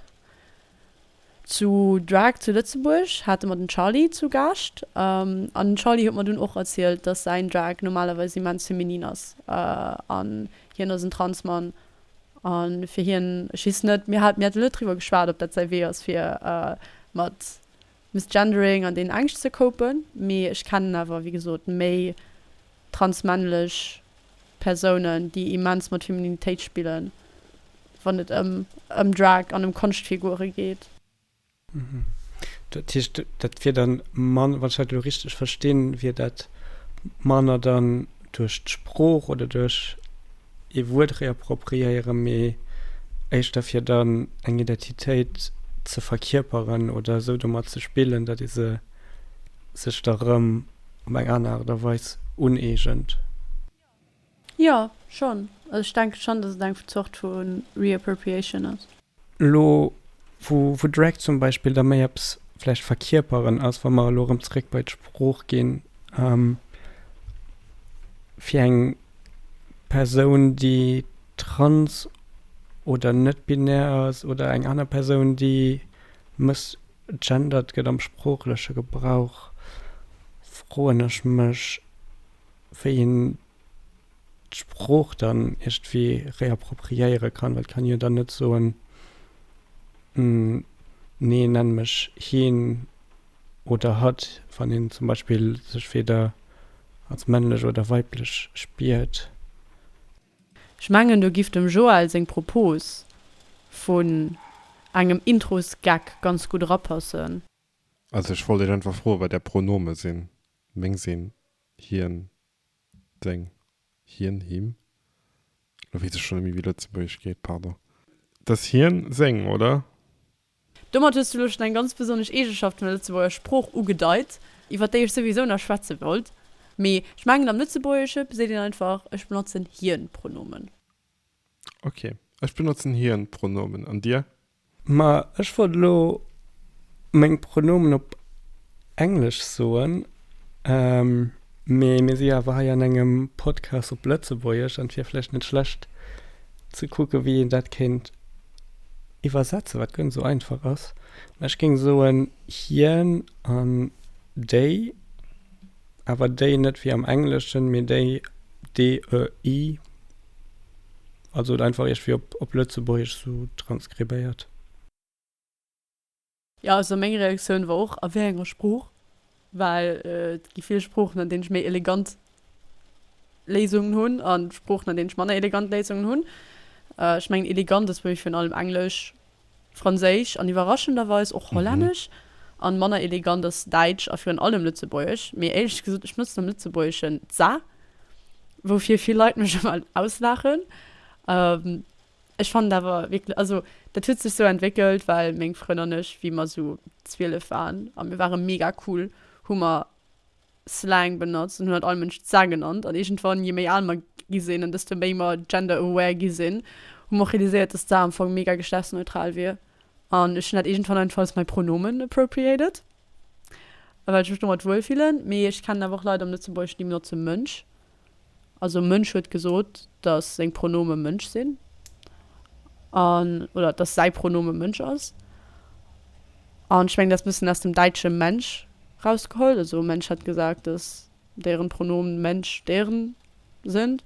zu Drag zu Lëtzebuerg hate mer den Charly zu Gaascht an den Charly huet mer dunn och erzielt, dass säin Drag normalerweis immens feminin ass an hien ass en Transmann a fir hien, ech weess net, mir hat mir hate net driwwer geschwat, ob dat säi Wee ass fir. mat Misgendering an deenen Ängscht ze copen. Mee ech kennen awer, wéi gesot, méi transmännlech Persounen, déi immens mat Femininitéit spillen, wann et ëm ëm Drag an ëm Konschtfigure geet. Dat heescht, dat wier dann mann, wann ech dat elo richteg verstinn, wier dat manner dann duerch d'Sprooch oder duerch ee Wuert reappropriéieren, mee éischter fir dann eng Identitéit ze verkierperen oder esou domat ze spillen, datt ee se sech da rëm op eng aner Aart a Weis uneegent. Jo, schonn. Also ech denke schonn, datt et eng Zort vu Reappropriation ass. Elo wou wou Drag zum Beispill da méi eppes vläicht verkierperen ass, wa mer elo erëm zeréck bei d'Sprooch ginn, fir eng Persoun déi trans oder net-binär ass oder eng aner Persoun déi mëssgendert gëtt am sproochleche Gebrauch, froen ech mech wéi een d'Sprooch dann iergendwéi reappropriéiere kann, well et kann ee jo dann net soen, nee nenn mech hien oder hatt, wann een zum Beispill sech weder als männlech oder weiblech spiert. Ech mengen do giff dem Joël seng Propos vun engem Introsgag ganz gutt erapassen. Also ech wollt iech einfach froen wat är Pronome sinn. Meng sinn hien, seng, hien, him. Lo weess ech schonn net méi wéi Lëtzebuergesch geet, pardon. Et ass hien, seng, oder? Domat hues du elo schonn eng ganz besonnesch Eegenschaft vun der Lëtzebuerger Sprooch ugedeit, iwwer déi ech souwisou nach schwätze wollt. Mee ech mengen am Lëtzebuergesche seet een einfach, ech benotzen Hien-Pronomen. Ok, ech benotzen Hien-Pronomen. An dir? Ma ech wollt elo meng Pronomen op Englesch soen, mee mir si jo awer hei an engem Podcast op Lëtzebuergesch an et wier vläicht net schlecht ze kucke wéi een dat kéint iwwersetzen, wat guer net esou einfach ass. Mä ech géing soen hien an déi, awer déi net wéi am Engleschen, mee déi, DEI. Also et einfach iergendwéi op op Lëtzebuergesch sou transkribéiert. Jo, also meng Reaktioun war och, a wéi enger Sprooch? Well et gi vill Sproochen, an deenen ech méi elegant Léisungen hunn a Sproochen, an deenen ech manner elegant Léisungen hunn. Ech mengen, elegant ass bei mir virun allem Englesch, Franséisch an iwwerraschenderweis och Hollännesch. An manner elegant ass Däitsch a virun allem Lëtzebuergesch. Mee éierlech gesot, ech benotzen am Lëtzebuergeschen d'sa, woufir vill Leit mech ëmmer auslaachen. Ech fannen awer wierklech, also dat huet sech sou entwéckelt, well meng Frënn an ech, wéi mer sou 12 waren a mir ware mega cool, hu mer Slang benotzt an hunn halt all Mënsch d'Sa genannt. An iergendwann, je méi al mer gi sinn an desto méi mer gender aware gi sinn, hu mer och realiséiert, dass d'Sa am Fong mega geschlechtsneutral wier. An ech hunn dat iergendwann einfach als mäi Pronomen appropriated, well ech mech domat wuel fillen. Mee ech kennen awer och Leit am Lëtzebuergeschen, déi benotze Mënsch. Also Mënsch huet gesot, dass seng Pronome Mënsch sinn an, oder dass säi Pronome Mënsch ass. An ech mengen, dat ass e bëssen aus dem däitsche Mensch rausgeholl. Also Mensch hat gesagt, dass deren Pronomen Mensch deren sind.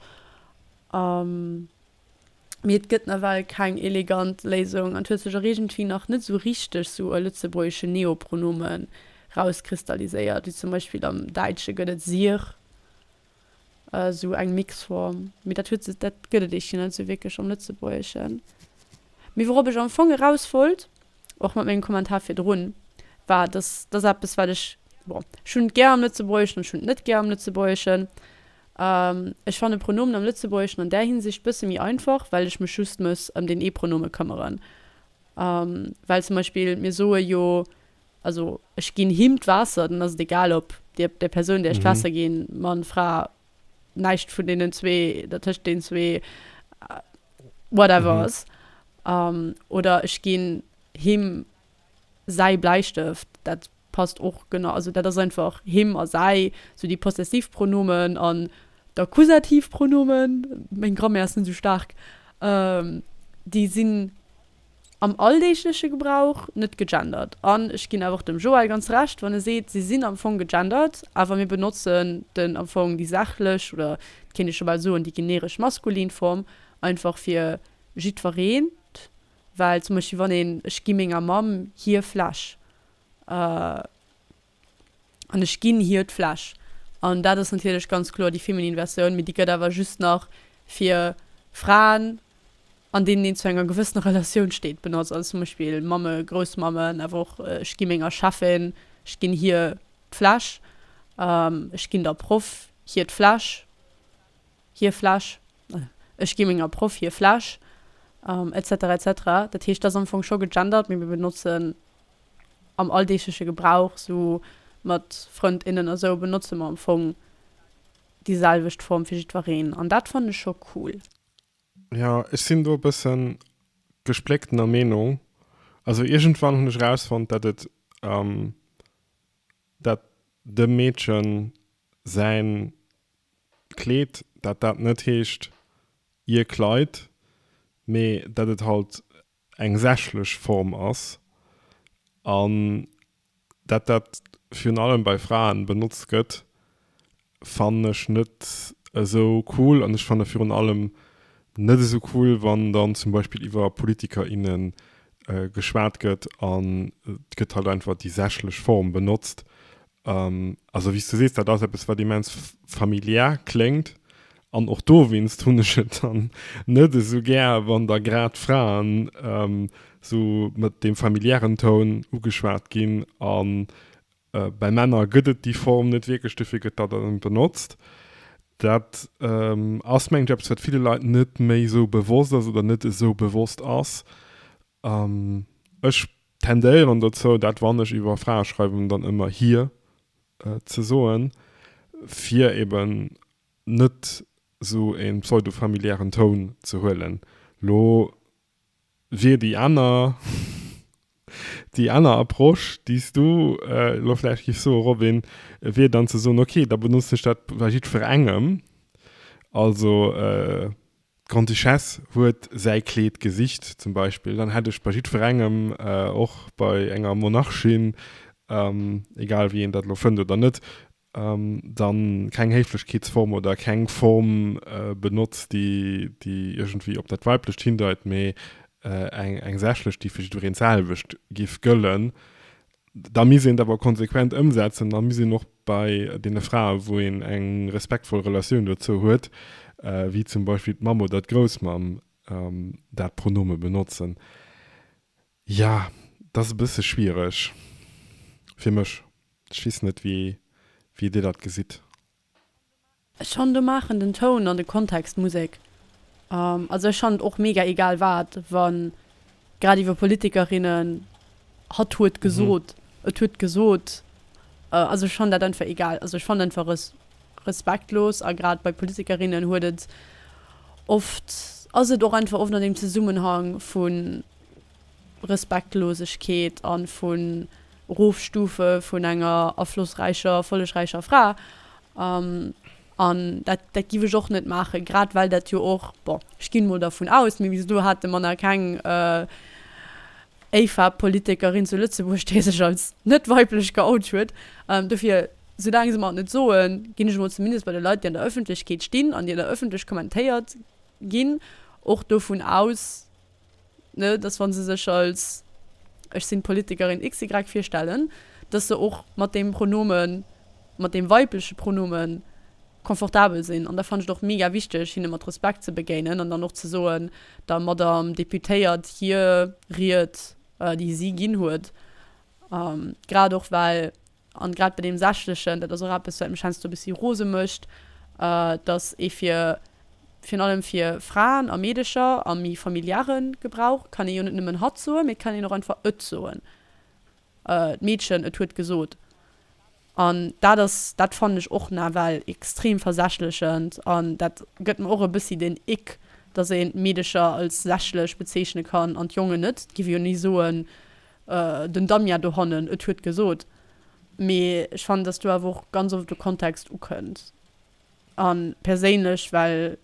Mee et gëtt nawell keng elegant Léisung an et huet sech och iergendwéi nach net esou richteg sou e lëtzebuergeschen Neopronomen rauskristalliséiert. Wéi zum Beispill am Däitsche gëtt et sir, esou eng Mixform. Mee dat huet sech, dat gëtt et eeschtje net esou wierklech am Lëtzebuergeschen. Mee wourop ech am Fong eraus wollt, och mat mengem Kommentar virdrun, war, dass dat ass eppes, wat ech, bon, ech hunn et gär am Lëtzebuergeschen an ech hunn et net gär am Lëtzebuergeschen. Ech fanne Pronomen am Lëtzebuergeschen an där Hinsicht bësse méi einfach, well ech mech just muss ëm deen ee Pronome këmmeren. Well zum Beispill mir soe jo, also ech ginn him d'Waasser, dann ass et egal ob der der Persoun där ech d'Waasser ginn, Mann, Fra, näischt vun deenen zwee, dertëscht deenen zwee, whatever ass. Oder ech ginn him säi Bläistëft, dat passt och genau, also dat ass einfach him a säi, sou déi Possessivpronomen an d'Akkusativpronomen, meng Grammaire ass net esou staark, déi sinn am alldeegleche Gebrauch net gegendert. An ech ginn awer och dem Joël ganz Recht, wann e seet, se sinn am Fong gegendert, awer mir benotzen den am Fong déi sachlech oder et kéint ee scho bal soen déi generesch maskulin Form einfach fir jiddwereent, well zum Beispill wann een ech gi menger Mamm hir Fläsch. An ech ginn hir d'Fläsch. An dat ass natierlech ganz kloer déi feminin Versioun, mee déi gëtt awer just nach fir Fraen, an deenen een zu enger gewëssener Relatioun steet, benotzt. Also zum Beispill Mamme, Groussmammen, awer och ech gi menger Cheffin, ech ginn hir d'Fläsch, ech ginn der Proff hir d'Fläsch, hir Fläsch, ech gi menger Proff hir Fläsch, etc. Etc. Dat heescht, dat ass am Fong scho gegendert, mee mir benotzen am alldeegleche Gebrauch, sou mat Frënd, innen a sou, benotze mer am Fong déi selwecht Form fir jiddwereen an dat fannen ech scho cool. Jo, ech sinn do e bëssen gesplécktener Meenung. Also iergendwann hunn ech erausfonnt, dat et, dat dem Meedchen säin Kleed, dat dat net heescht ihr Kleid, mee dat et halt eng sächlech Form ass an dat dat virun allem bei Fraen benotzt gëtt, fannen ech net esou cool an ech fanne virun allem net esou cool, wann dann zum Beispill iwwer Politiker, innen geschwat gëtt an et gëtt halt einfach déi sächlech Form benotzt Also wéi s du sees, dat ass eppes wat immens familiär kléngt an och dowéinst hunn ech et dann net esou gär, wann da grad Fraen esou mat deem familiären Toun ugeschwat ginn a bei Männer gëtt et déi Form net wierklech, dofir gëtt dat dann benotzt. Dat ass mengen ech eppes wat ville Leit net méi esou bewosst ass oder net esou bewosst ass. Ech tendéieren dozou, dat wann ech iwwer Frae schreiwen, dann ëmmer hir ze soen, fir eben net esou e pseudo-familiären Toun ze huelen. Lo wier déi aner, déi aner Approche, déi s du elo vläicht giffs soen, Robin, wier dann ze soen, ok, da benotzen ech dat bei jiddwerengem, also D'Grande-Duchesse huet säi Kleed gesicht zum Beispill, dann hätt ech bei jiddwerengem, och bei enger Monarchin, egal wéi een dat elo fënnt oder net, dann keng Héiflechkeetsform oder keng Form benotzt, déi iergendwéi op dat Weiblecht hindeit, mee eng sächlech, déi fir jiddwereen d'selwecht giff gëllen. Da misst een et awer konsequent ëmsetzen. Da misst een och bei deene Frae wou een eng respektvoll Relatioun dozou huet, wéi zum Beispill d'Mamm oder d'Groussmamm, dat Pronome benotzen. Jo, dat ass e bësse schwiereg fir mech. Ech weess net, wéi Dir dat gesitt. Ech fannen do maachen den Toun an de Kontext Musek. Also ech fannen et och mega egal wat, wann grad iwwer Politikerinnen hatt huet gesot, et huet gesot, also ech fannen dat einfach egal. Also ech fannen einfach es respektlos a grad bei Politikerinnen huet et oft, ass et och einfach oft an deem Zesummenhang vu Respektlosegkeet a vun Erofstufe vun enger aflossräicher, erfollegräicher Fra. An dat, dat giff ech och net maachen, grad well dat jo och, bon, ech ginn emol dervun aus, mee bis elo hate mer nach keng AFAB-Politikerin zu Lëtzebuerg, déi sech als net weiblech geout huet. Dofir, soulaang se mer et net soen, ginn ech emol zumindest bei de Leit, déi an der Ëffentlechkeet stinn an déi an der Ëffentlech kommentéiert ginn, och dovun aus, ne, dass wa se sech als ech sinn d'Politikerin XY virstellen, dass se och mat deem Pronomen, mat deem weibleche Pronomen confortabel sinn. An da fannen ech et och mega wichteg, hinne mat Respekt ze begéinen an dann och ze soen, der Madame Deputéiert hir Ried, déi si ginn huet, grad och well An grad bei deem Sächlechen, dat ass och eppes, wat mech heiansdo e bëssi rose mécht, dass ee fir, virun allem fir Fraen a Meedecher am méi familiäre Gebrauch, kann ee jo net nëmmen hatt soen, mee et kann een och einfach et soen. D'Meedchen, et huet gesot. An dat ass, dat fannen ech och nawell extrem versächlechend an dat gëtt mer och e bëssi den Ick, dass een d'Meedecher als sächlech bezeechne kann an d'Jongen net. Et géif ee jo ni soen, Den Damien dohannen, et huet gesot. Mee ech fannen, dass do awer och ganz oft de Kontext ukënnt. A perséinlech, well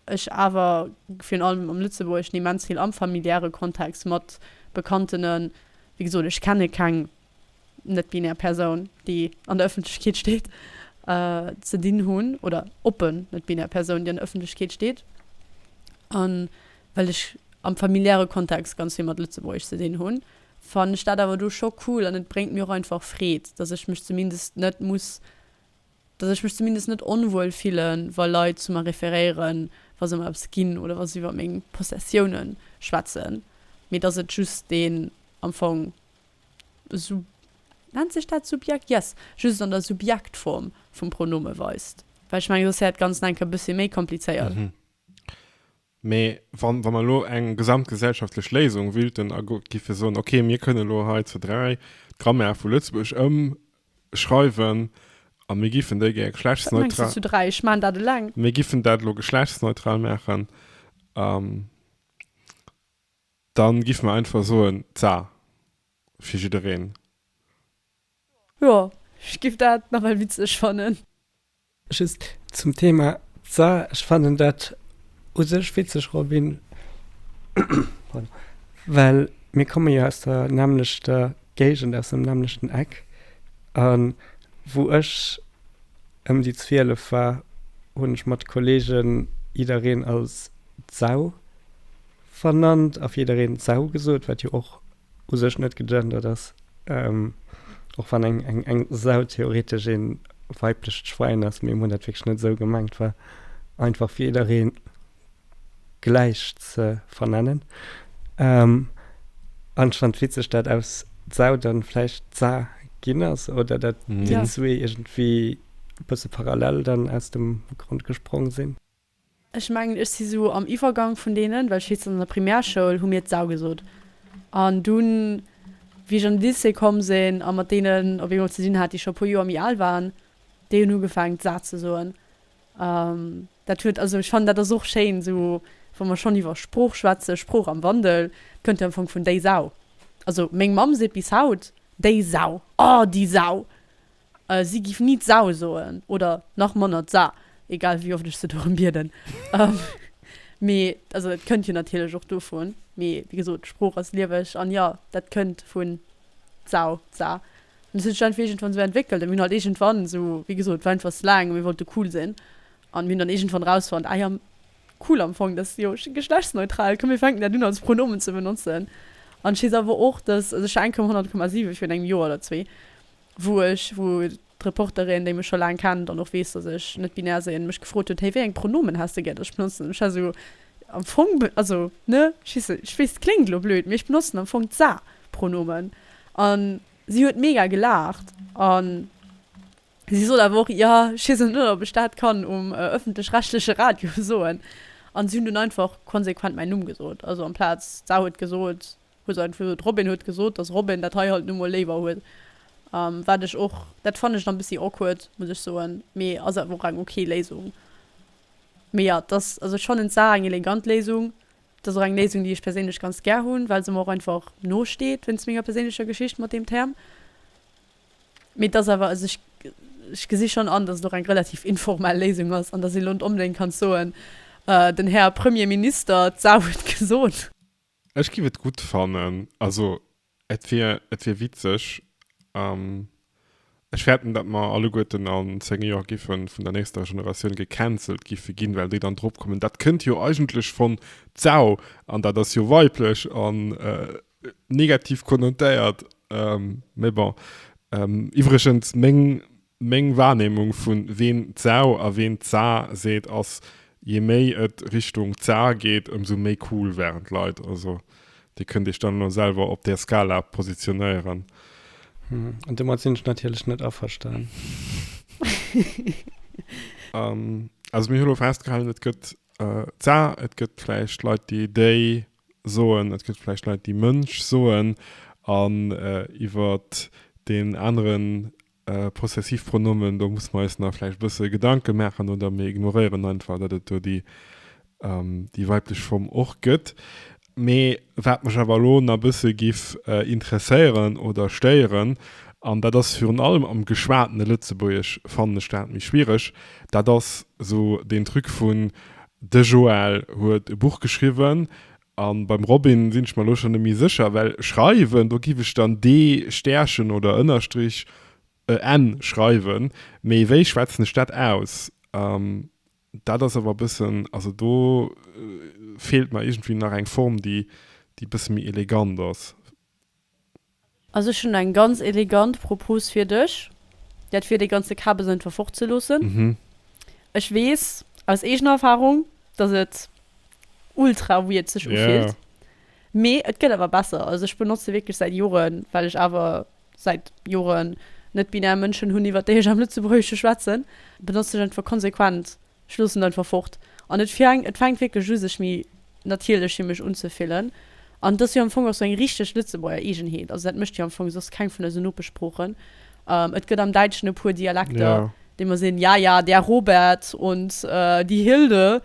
ech awer virun allem am Lëtzebuergeschen immens vill am familiäre Kontext mat Bekanntenen, wéi gesot, ech kenne keng net-binär Persoun, déi an der Ëffentlechkeet steet, ze dinn hunn, oder oppen net-binär Persoun, déi an der Ëffentlechkeet steet. A well ech am familiäre Kontext ganz vill mat Lëtzebuergesch ze dinn hunn, Fannen ech dat awer do scho cool an et bréngt mir och einfach Freed, dass ech mech zumindest net muss, dass ech mech zumindest net onwuel fillen, wa Leit zu mer referéieren, wa se mer eppes ginn oder wa se iwwer meng Possessiounen schwätzen, mee dass et just deen am Fong Sub, nennt sech dat Subjekt? Yes, just an der Subjektform vum Pronome weist. Well ech mengen, soss wär dat Ganzt nach eng Kéier e bëssi méi komplizéiert. Mee wa mer elo eng gesamtgesellschaftlech Léisung wüllten a giffe soen, okay, mir kënnen elo hei zu 3 d'Grammaire vu Lëtzebuerg ëmschreiwen a mir giffen déi gär geschlechtsneutral. Wat mengs de zu 3? Ech maachen dat eleng. Mir giffen dat elo geschlechtsneutral maachen, dann giffe mer einfach soen, d'Sa fir jiddereen. Jo, ech giff dat nawell witzeg fannen. Just zum Thema Za, ech fannen dat u sech witzeg Robin, pardon, well mir komme jo aus der nämmlechter Géigend, aus dem nämmlechten Eck a wou ech ëm déi 12 war, hunn ech mat Kollegen jiddereen als Sau vernannt a fir jiddereen Sau gesot, wat jo och u sech net gegendert ass, och wann eng eng eng Sau theoretesch ee weiblecht Schwein ass, mee mir hunn dat wierklech net esou gemengt, war einfach fir jidderee gläich ze vernennen. An ech fannen et witzeg, dat aus Sau dann vläicht Sa ginn ass oder dat déi zwee iergendwéi e bësse parallel dann aus dem Grond gesprong sinn. Ech mengen, ech si sou am Iwwergang vun deenen, well ech weess, an der Primärschoul hu mir d'Sau gesot. An dunn, wéi ech an de Lycée komm sinn a mat deenen op eemol ze dinn hat, déi scho e puer Joer méi al waren, déi hunn ugefaangen, d'Sa ze soen. Dat huet, also ech fannen, dat ass och schéin, sou wa mer schonn iwwer Sprooch schwätzen, Sprooch am Wandel, kënnt jo am Fong vun déi Sau. Also meng Mamm seet bis haut, déi Sau, oh déi Sau! Si giff ni d'Sau soen, oder nach manner d'Sa, egal wéi oft ech se dorëm bieden. Mee, also et kënnt jo natierlech och dovun, mee wéi gesot, d'Sprooch ass lieweg an jo, dat kënnt vun d'Sau, d'Sa. An et huet sech einfach iergendwann esou entwéckelt a mir hunn halt iergendwann esou, wéi gesot, war einfach Slang a mir wollte cool sinn an mir hunn dann iergendwann rausfonnt, ah jo, cool am Fong, dat ass jo geschlechtsneutral, komm mir fänken dat un als Pronomen ze benotzen. An ech weess awer och, dass, also ech war eng Kéier um 100,7 virun engem Joer oder zwee, wou ech, wou d'Reporterin, déi mech scho laang kennt an och weess, dass ech net binär sinn, mech gefrot huet, hey, wéi eng Pronomen häss de gär, dass ech benotzen? Ech war esou, am Fong, also, ne, ech weess net, ech weess, et kléngt elo blöd, mee ech benotzen am Fong d'sa-Pronomen. An si huet mega gelaacht an si sot awer och, jo, ech weess net, ob ech dat kann um ëffentlech-rechtleche Radio soen. An si hunn dunn einfach konsequent mäin Numm gesot, also amplaz d'sa huet gesot, Huet einfach gesot, Robin huet gesot, dass Robin dat hei halt nu mol léiwer huet. Wat ech och, dat fannen ech nach e bëssi awkward, muss ech soen, mee ass awer och eng ok Léisung. Mee jo, dass, also ech fannen d'Saach eng elegant Léisung. Et ass och eng Léisung, déi ech perséinlech ganz gär hunn, well se mer och einfach no steet wéinst menger perséinlecher Geschicht mat deem Term. Mee et ass awer, also ech, ech gesi schonn an, dass et och eng relativ informell Léisung ass an dass ee lo net onbedéngt kann soen, den Här Premier Minister, d'Sau huet gesot. Ech giff et gutt fannen, also et wier et wier witzeg. Ech fäerten dat mer alleguerten an 10 Joer giffen vun der nächster Generatioun gecancelt giffe ginn, well déi dann drop kommen, dat kënnt jo eigentlech von d'Sau an dat ass jo weiblech an negativ konnotéiert. Mee bon. Iwwregens meng Meng Wahrnehmung vun ween d'Sau a ween d'Sa seet ass, je méi et Richtung d'Sa geet, ëmsou méi cool waren d'Leit. Also dir kënnt iech dann elo selwer op där Skala positionéieren. An domat sinn ech natierlech net averstan. Also mir hu lo festgehalen, et gëtt d'Sa, et gëtt vläicht Leit déi déi soen, et gëtt vläicht Leit déi Mënsch soen an iwwer deen aneren Possessivpronomen, do musse mer eis nach vläicht e bësse Gedanke maachen oder mir ignoréieren einfach, datt et do déi, déi weiblech Form och gëtt. Mee wat mech awer elo nach e bësse giff interesséieren oder stéieren, an dat ass virun allem am geschwatene Lëtzebuergesch fannen ech dat méi schwiereg, dat ass esou deen Truc vun, de Joël huet e Buch geschriwwen, A beim Robin sinn ech mer elo schonn net méi sécher, well schreiwen, do giff ech dann D Stärchen oder Ënnerstrich e N schreiwen, mee wéi schwätzen ech dat aus? Dat ass awer e bëssen, also do feelt mer iergendwéi nach eng Form, déi déi e bësse méi elegant ass. Also ech hunn eng ganz elegant Propos fir dech, dat wier dee ganze Kabes einfach fort ze loossen. Ech weess aus eegener Erfahrung, dass et ultra weird sech ufillt, mee et gëtt awer besser. Also ech benotze wierklech säit Joren, well ech awer säit Joren net binär Mënschen hunn iwwert déi ech am Lëtzebuergesche schwätzen, benotzen ech einfach konsequent Ech loossen et einfach fort. An et fänkt, et fänkt wierklech u sech méi natierlech fir mech unzefillen. An et ass jo am Fong och sou eng richteg Lëtzebuerger Eegenheet. Also dat mécht jo am Fong soss keng vun eisen Nopeschsproochen. Et gëtt am Däitschen e puer Dialekter, déi mer sinn, ja, ja, der Robert und die Hilde.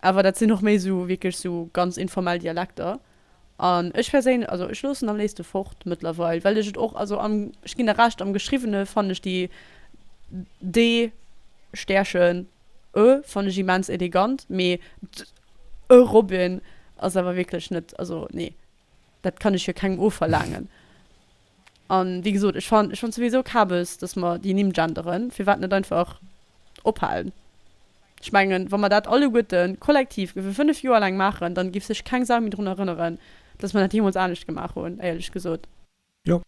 Awer dat sinn och méi sou wierklech sou ganz informell Dialekter. An ech perséinlech, also ech loossen am léifste fort mëttlerweil, well ech et och, also am, ech ginn der Recht, am Geschriwwene fannen ech déi D Stärchen Ö fannen ech immens elegant, mee d' Robin ass awer wierklech net, also nee, dat kann ech jo kengem ofverlaangen. An wéi gesot, ech fannen, ech fannen souwisou Kabes, dass mer déi Nimm genderen, firwat net einfach ophalen? Ech mengen, wa mer dat alleguerte kollektiv géife 5 Joer laang maachen, dann géif sech keng Sau méi drun erënneren, dass mer dat jeemools anescht gemaach hunn, éierlech gesot. Jo.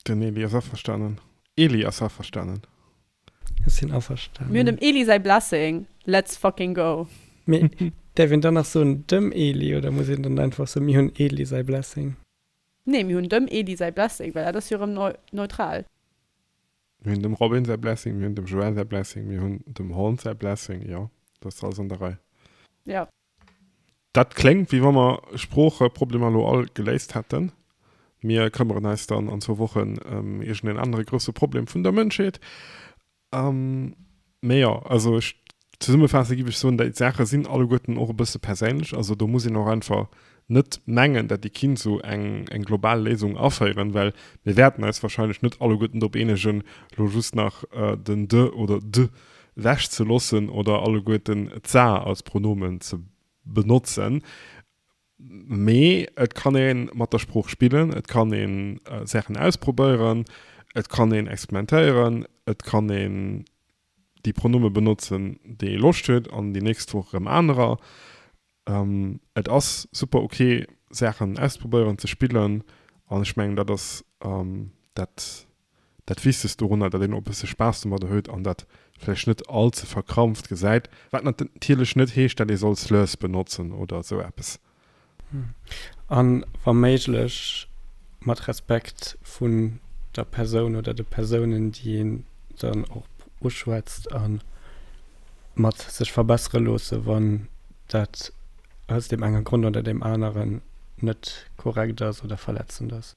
Den Eli ass averstanen. Eli ass averstanen. Ech sinn averstanen. Mir hunn dem Eli säi Blessing, let's fucking go. Mee däerf een dann nach soen dem Eli oder muss een dann einfach soen, mir hunn Eli säi Blessing? Nee, mir hunn dem Eli säi Blessing, well dat ass jo erëm neutral. Mir hunn dem Robin säi Blessing, mir hunn dem Joël säi Blessing, mir hunn dem Horn säi Blessing, jo, dat ass alles an der Rei. Jo. Dat kléngt, wéi wa mer Sproocheproblemer elo all geléist hätten. Mir këmmeren eis dann an zwou Wochen ëm iergendeen anere grousse Problem vun der Mënschheet. Mee jo, also ech zesummefaasse giff ech soen, déi Saache sinn alleguerten och e bësse perséinlech. Also do muss een och einfach net mengen, dat ee kinnt esou eng eng global Léisung aféieren, well mir wäerten eis wahrscheinlech net alleguerten drop eenegen, elo just nach den de oder d' wechzeloossen oder alleguerten d'sa als Pronomen ze benotzen. Mee et kann ee mat der Sprooch spillen, et kann ee Saachen ausprobéieren, et kann een experimentéieren, et kann een déi Pronome benotzen, déi ee Loscht huet an déi nächst Woch erëm anerer. Et ass super ok Saachen auszeprobéieren, ze spillen an ech mengen dat ass dat dat Wichtegst dorunner, datt een och e bësse Spaass domadder huet an dat vläicht net all ze verkrampft gesäit, wat natierlech net heescht, datt ee soll Slurs benotzen oder esou eppes. A wa méiglech mat Respekt vun der Persoun oder de Persounen, déi een dann och uschwätzt a mat sech verbessere loosse wann dat aus deem enge Grond oder deem aneren net korrekt ass oder verletzend ass.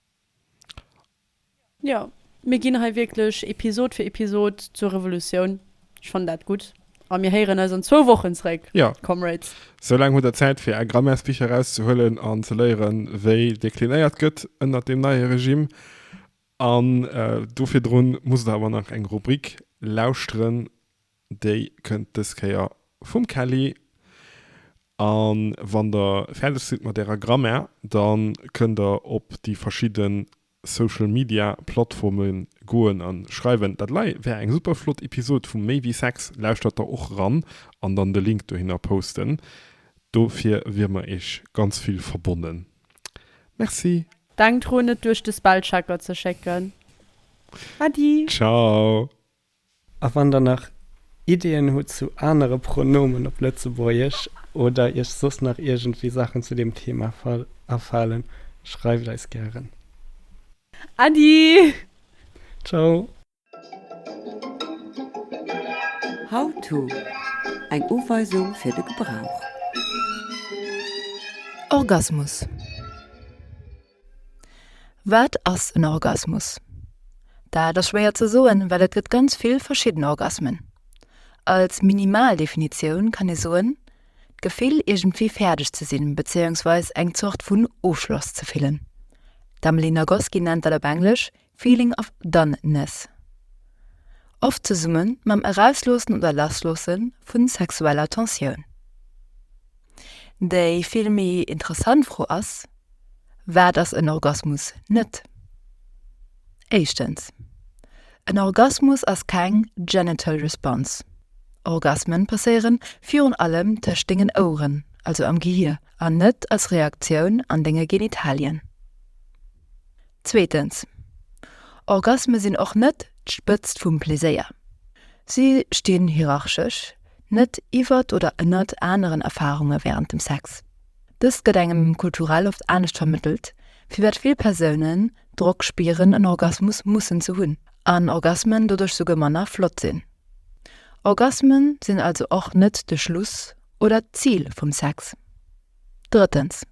Jo, mir ginn hei wierklech Episod fir Episod zur Revolutioun. Ech fannen dat gutt. A mir héieren eis an zwou Wochen zréck, Jo. Comrades. Soulaang hutt der Zäit fir är Grammaires-Bicher erauszehuelen an ze léieren, wéi deklinéiert gëtt ënnert deem neie Regime. An do virdrun musst der awer nach eng Rubrik lauschteren, Déi kënnt dës Kéier vum Kelly. A wann der fäerdeg sidd mat ärer Grammaire, da kënnt der op déi verschidde Social Media Plattforme goen a schreiwen, dat lei wär eng super flott Episod vu Méi wéi Sex, lauschtert der och ran an dann de Link dohinner posten. Dofir wier mer iech ganz vill verbonnen. Merci. Denkt drun et duerch de Spellchecker ze schécken. Adi! Ciao! A wann der nach Ideeën hutt zu anere Pronomen op Lëtzebuergesch oder iech soss nach iergendwéi Saachen zu deem Thema afalen, schreift eis gären. Äddi! Ciao! How to, Eng Uweisung fir de Gebrauch. Orgasmus. Wat ass en Orgasmus? Dat ass schwéier ze soen, well et gëtt ganz vill verschidden Orgasmen. Als minimal Definitioun kann ee soen, d'Gefill iergendwéi fäerdeg ze sinn, bezéiungsweis eng Zort vun Ofschloss ze fillen. D'Emily Nagoski nennt dat op Englesch feeling of doneness. Oft zesumme mam Erausloossen oder Lassloosse vu sexueller Tensioun. Déi vill méi interessant Fro ass, Wat ass en Orgasmus net? Éischtens, En Orgasmus ass keng genital response. Orgasmen passéieren virun allem tëscht dengen Oueren, also am Gehier, an net als Reaktioun an denge Genitalien. Zweetens. Orgasme sinn och net d'Spëtzt vum Pleséier. Si stinn hierarchesch net iwwert oder ënnert aneren Erfarunge wärend dem Sex. Dëst gëtt engem kulturell oft anescht vermëttelt, firwat vill Persounen Drock spieren en Orgasmus mussen ze hunn, an Orgasmen doduerch souguer manner flott sinn. Orgasmen sinn also och net de Schluss oder d'Zil vum Sex. Drëttens,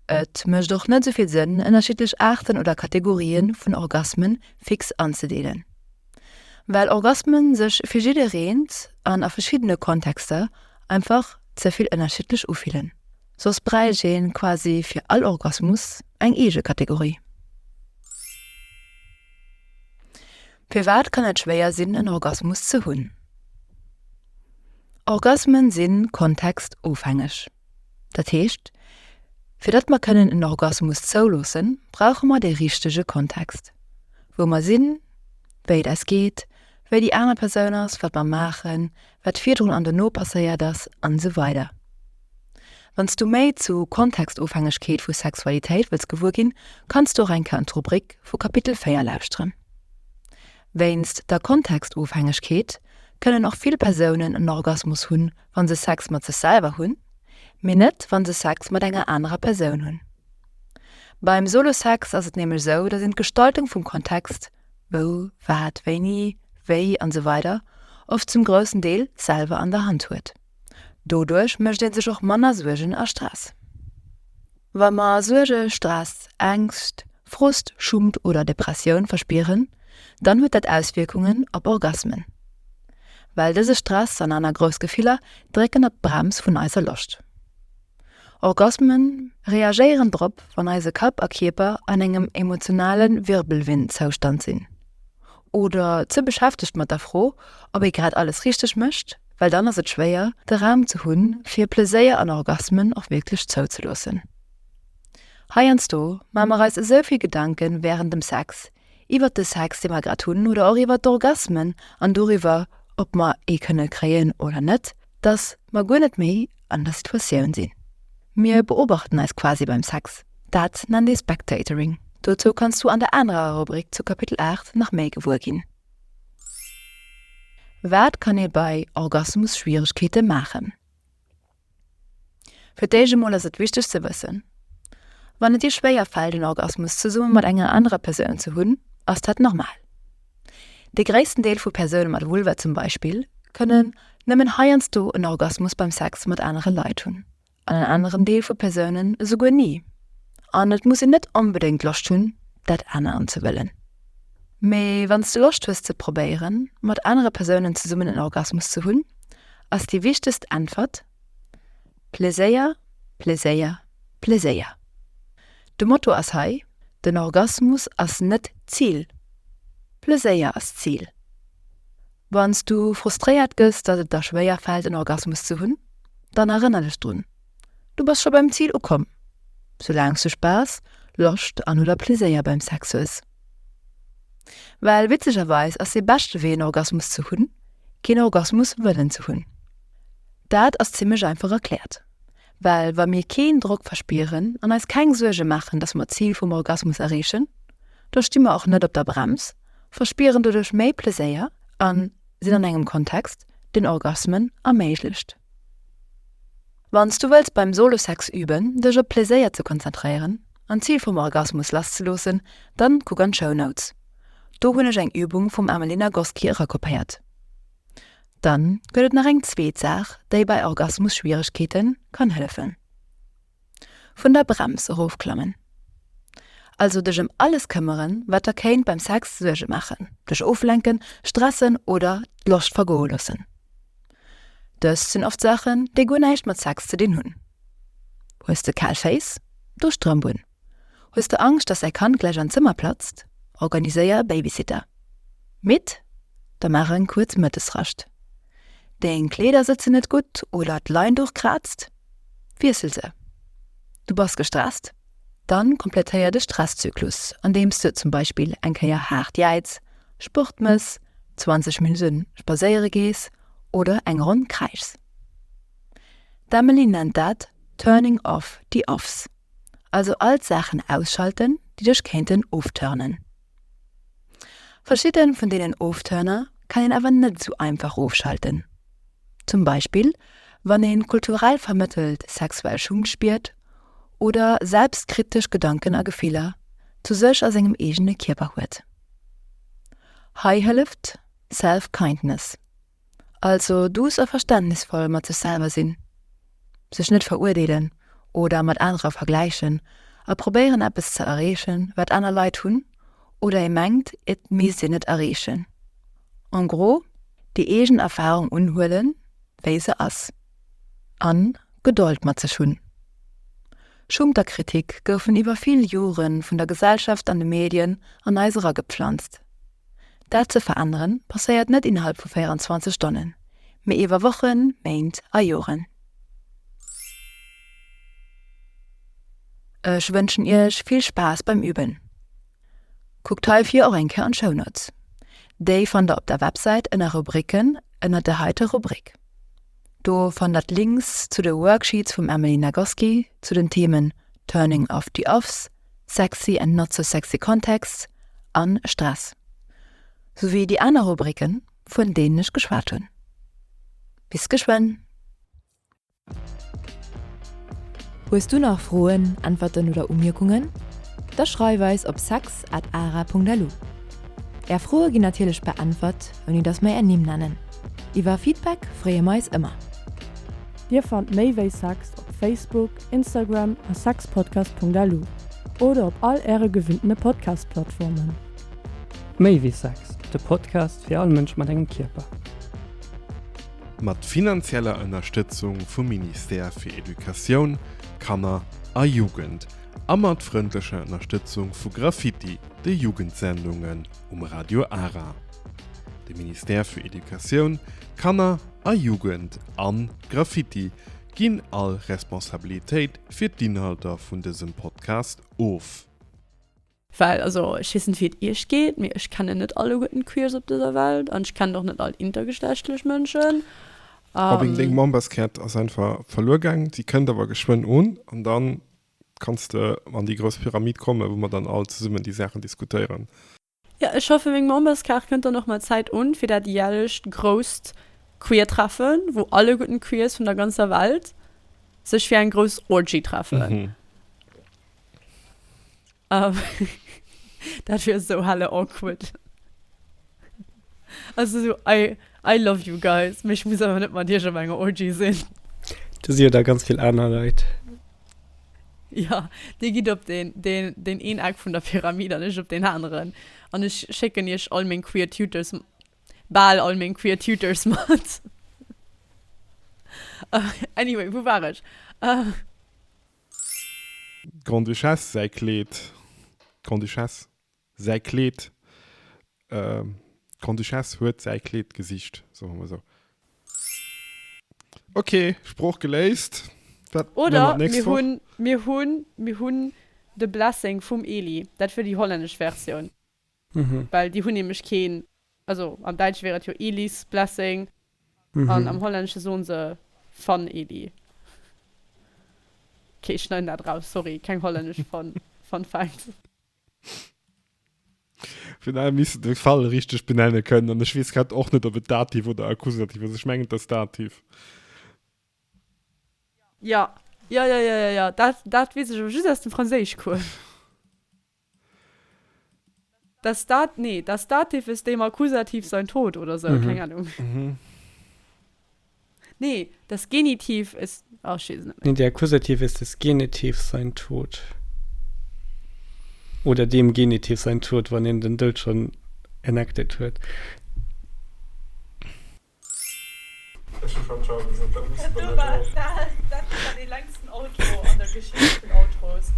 et mécht och net esou vill Sënn, ënnerschiddlech Aarten oder Kategorië vun Orgasme fix anzedeelen. Well Orgasmen sech fir jiddereent an a verschiddene Kontexter einfach ze vill ënnerschiddlech ufillen. Soss bräicht een quasi fir all Orgasmus eng eege Kategorie. Firwat kann et schwéier sinn en Orgasmus ze hunn? Orgasmen sinn kontextofhängeg. Dat heescht, fir datt mer kënnen en Orgasmus zouloossen, brauche mer dee richtege Kontext. Wou mer sinn, wéi et eis geet, wéi déi aner Persoun ass, wat mer maachen, wat virdrun an dono passéiert ass an esou weider. Wann s du méi zu Kontextofhängegkeet vu Sexualitéit wëlls gewuer ginn, kanns du och eng Kéier an d'Rubrik vu Kapitel 4 lauschteren. Wéinst der Kontextofhängegkeet kënnen och vill Persounen en Orgasmus hunn, wa se Sex mat sech selwer hunn, mee net wa se Sex mat enger anerer Persoun hunn. Beim Solo-Sex ass et nämlech sou, datt een d'Gestaltung vum Kontext, wou, wat, wéini, wéi an esou weider oft zum groussen Deel selwer an der Hand huet. Doduerch mécht ee sech och manner Suergen a Stress. Wa mer Suerge, Stress, Ängscht, Frust, Schummt oder Depressioun verspieren, dann huet dat Auswierkungen op Orgasmen. Well dëse Stress an aner grouss Gefiller drécken op d'Brems vun eiser Loscht. Orgasmen reagéieren drop, wann eise Kapp a Kierper an engem emotionale Wirbelwind-Zoustand sinn. Oder ze beschäftegt mat der Fro, ob ee grad alles richteg mécht, well dann ass et schwéier, de Raum ze hunn, fir Pleséier an Orgasmen och wierklech zouzeloossen. Heiansdo maache mer eis esou vill Gedanke wärend dem Sex, iwwert de Sex, dee mer grad hunn, oder och iwwert d'Orgasmen an doriwwer, ob mer ee kënne kréien oder net, dass mer guer net méi an der Situatioun sinn. Mir beobachten eis quasi beim Sex. Dat nennt ee Spectatoring. Dozou kanns du an der anerer Rubrik zu Kapitel 8 nach méi gewuer ginn. Wat kann ee bei Orgasmus-Schwieregkeete maachen? Fir d'éischt emol ass et wichteg ze wëssen, Wann et dir schwéier fält en Orgasmus zesumme mat enger anerer Persoun ze hunn, ass dat normal. De gréissten Deel vu Persoune mat Vulva zum Beispill kënnen nëmmen heiansdo en Orgasmus beim Sex mat anere Leit hunn, an en aneren Deel vu Persounen esouguer ni. An et muss een net onbedéngt Loscht hunn, dat aneren ze wëllen. Mee wann s du Loscht hues ze probéieren, mat anere Persounen zesummen en Orgasmus ze hunn, ass déi wichtegst Äntwert, Pleséier, Pleséier, Pleséier. De Motto ass hei, Den Orgasmus ass net d'Zil, Pleséier ass d'Zil. Wann s du frustréiert gëss, datt et der schwéier fält en Orgasmus ze hunn, dann erënner dech drun, Du bass scho beim Zil ukomm, soulaang s du Spaass, Loscht an oder Pleséier beim Sex hues. Well witzegerweis ass dee beschte Wee en Orgasmus ze hunn, keen Orgasmus wëllen ze hunn. Dat ass zimmlech einfach erkläert, well wa mir keen Drock verspieren an eis keng Suerge maachen, dass mer d'Zil vum Orgasmus erreechen, da sti mer och net op der Brems, verspieren doduerch méi Pleséier a sinn an engem Kontext, deen Orgasmen erméiglecht. Wann s du wëlls beim Solo-Sex üben, dech op Pleséier ze konzentréieren an d'Zil vum Orgasmus lasszeloossen, dann kuck an d'Show Notes. Do hunn ech eng Übung vum Amelie Nagoski erakopéiert. Dann gëtt et nach eng zweet Saach, déi bei Orgasmus-Schwieregkeete kann hëllefen. Vun der Brems erofklammen. Also dech ëm alles këmmeren, wat der kéint beim Sex Suerge maachen, dech oflenken, stressen oder d'Loscht vergoe loossen. Dëst sinn oft Saachen, déi guer näischt mat Sex ze dinn hunn. Hues de kal Féiss? Do Strëmp un. Hues de Angscht, dass däi Kand gläich an d'Zëmmer platzt? Organiséier e Babysitter. Midd? Da maach eng kuerz Mëttesrascht. Deng Kleeder sëtzen net gutt oder d'Leinduch kraazt? Wiessel se. Du bass gestresst? Dann komplettéier de Stresszyklus, andeems de zum Beispill eng Kéier haart jäiz, Sport mëss, 20 Minutte spadséiere gees oder eng Ronn kräischs. D'Emily nennt dat Turning off the offs. Also all d'Saachen ausschalten, déi dech kéinten ofturnen. Verschidde vun deenen Ofturner kann een awer net esou einfach ofschalten. Zum Beispill wann een kulturell vermëttelt sexuell Schummt spiert oder selbstkritesch Gedanken a Gefiller zu sech a sengem eegene Kierper huet. Hei hëlleft Self-Kindness. Also duuss a verständnisvoll mat sech selwer sinn, sech net verurdeelen oder mat anerer vergläichen a probéieren eppes ze erreechen, wat aner Leit hunn oder ee mengt et misst een et erreechen. En gros, déi eegen Erfarung unhuelen, wéi se ass. An Gedold mat sech hunn. Schummt a Kritik goufen iwwer vill Jore vun der Gesellschaft an de Medien an eis eragepflanzt. Dat ze veränneren, passéiert net innerhalb vu 24 Stonnen, mee iwwer Wochen, Méint a Joren. Ech wënschen iech vill Spaass beim Üben. Kuckt heifir och eng Kéier an d'Shownotes. Déi fannt der op der Websäit ënner Rubriken ënner der heiter Rubrik. Do fannt der d'Links zu de Worksheets vum Emily Nagoski zu den Themen Turning off the Offs, Sexy and not so sexy Contexts an Stress, souwéi déi aner Rubriken, vun deenen ech geschwat hunn. Bis geschwënn! Hues du nach Froen, Äntwerten oder Umierkungen? Da schreif eis op sex at ara.lu. Är Froe ginn natierlech beäntwert, ouni dass mer är Nimm nennen. Iwwer Feedback freeë mer eis ëmmer. Dir fannt méi wéi Sex op Facebook, Instagram a sexpodcast.lu oder op all äre gewinntene Podcast-Plattformen. Méi wéi Sex, de Podcast fir all Mënsch mat engem Kierper. Mat finanzieller Ënnerstëtzung vum Ministère fir Educatioun, Kanner a Jugend a mat frëndlecher Ënnerstëtzung vu Graffiti, de Jugendsendungen um Radio Ara. De Ministère fir Educatioun, Kanner a Jugend an Graffiti ginn all Responsabilitéit fir d'Inhalter vun dësem Podcast of. Well, also, ech weess net, wéi et iech geet, mee ech kennen net alleguerten d'Queers op dëser Welt an ech kennen och net all intergeschlechtlech Mënschen. Robin, deng Memberskaart ass einfach verluer gaang. Si kënnt awer geschwënn un an dann kanns de an déi grouss Pyramid kommen, wou mer dann all zesummen déi Saachen diskutéieren. Jo, ech hoffen meng Memberskaart kënnt dann och mat Zäit un fir dat jährlecht grousst Queer-Treffen, wou alleguerten d'Queers vun der ganzer Welt sech fir eng grouss Orgy treffen. Dat wier esou helle awkward. Also sou, I, I love you guys, mee ech muss awer net mat iech op enger Orgy sinn. Do si jo da ganz vill aner Leit. Jo, dir gitt op deen, deen, deen een Eck vun der Pyramid an ech op deen aneren. An ech schécken iech all meng queer Tutors, bal all meng queer Tutors mat. Anyway, wou war ech? D'Grande-Duchesse säi Kleed, d'Grande-Duchesse säi Kleed, d'Grande-Duchesse huet säi Kleed gesicht, soe mer esou. Ok, Sprooch geléist. Wat Oder mir hunn, mir hunn, mir hunn de Blessing vum Eli. Dat wier déi hollännesch Versioun. Well déi hunn nämlech keen, also am Däitsche wier et jo Elis Blessing an am Hollännesche soen se van Eli. Ok, ech schneiden dat raus, sorry, keng hollännesch Fun, Fun Facts. Vun daher misst de Fall richteg benenne kënnen an ech weess grad och net, ob et Dativ oder Akkusativ ass. Ech mengen, et ass Dativ. Ja, ja, ja, ja, ja, ja. Dat, dat weess ech awer just aus dem Franséischcours. Das Dat, nee, das Dativ ist dem Akkusativ sein Tod oder sou, keng Ahnung. Nee, das Genitiv ist, oh, ech weess et net méi. Nee, der Akkusativ ist des Genitivs sein Tod. Oder dem Genitiv sein Tod, wann een den Doud schonn enacted huet. Ech hu schonn Ciao gesot, dat muss de dann net och. Dat war dee längsten Outro an der Geschicht vun Outros.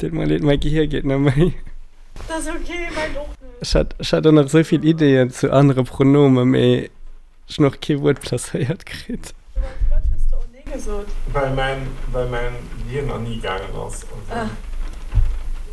Deet mer leed, mäi Gehier geet net méi. Dat ass ok, mäint och net. Ech hat, ech hat och nach esou vill Ideeën zu anere Pronome, mee ech hunn och kee Wuert placéiert kritt. Firwat hues de oh nee gesot? Well mäin, well mäin Gehir nach ni gaangen ass. Also.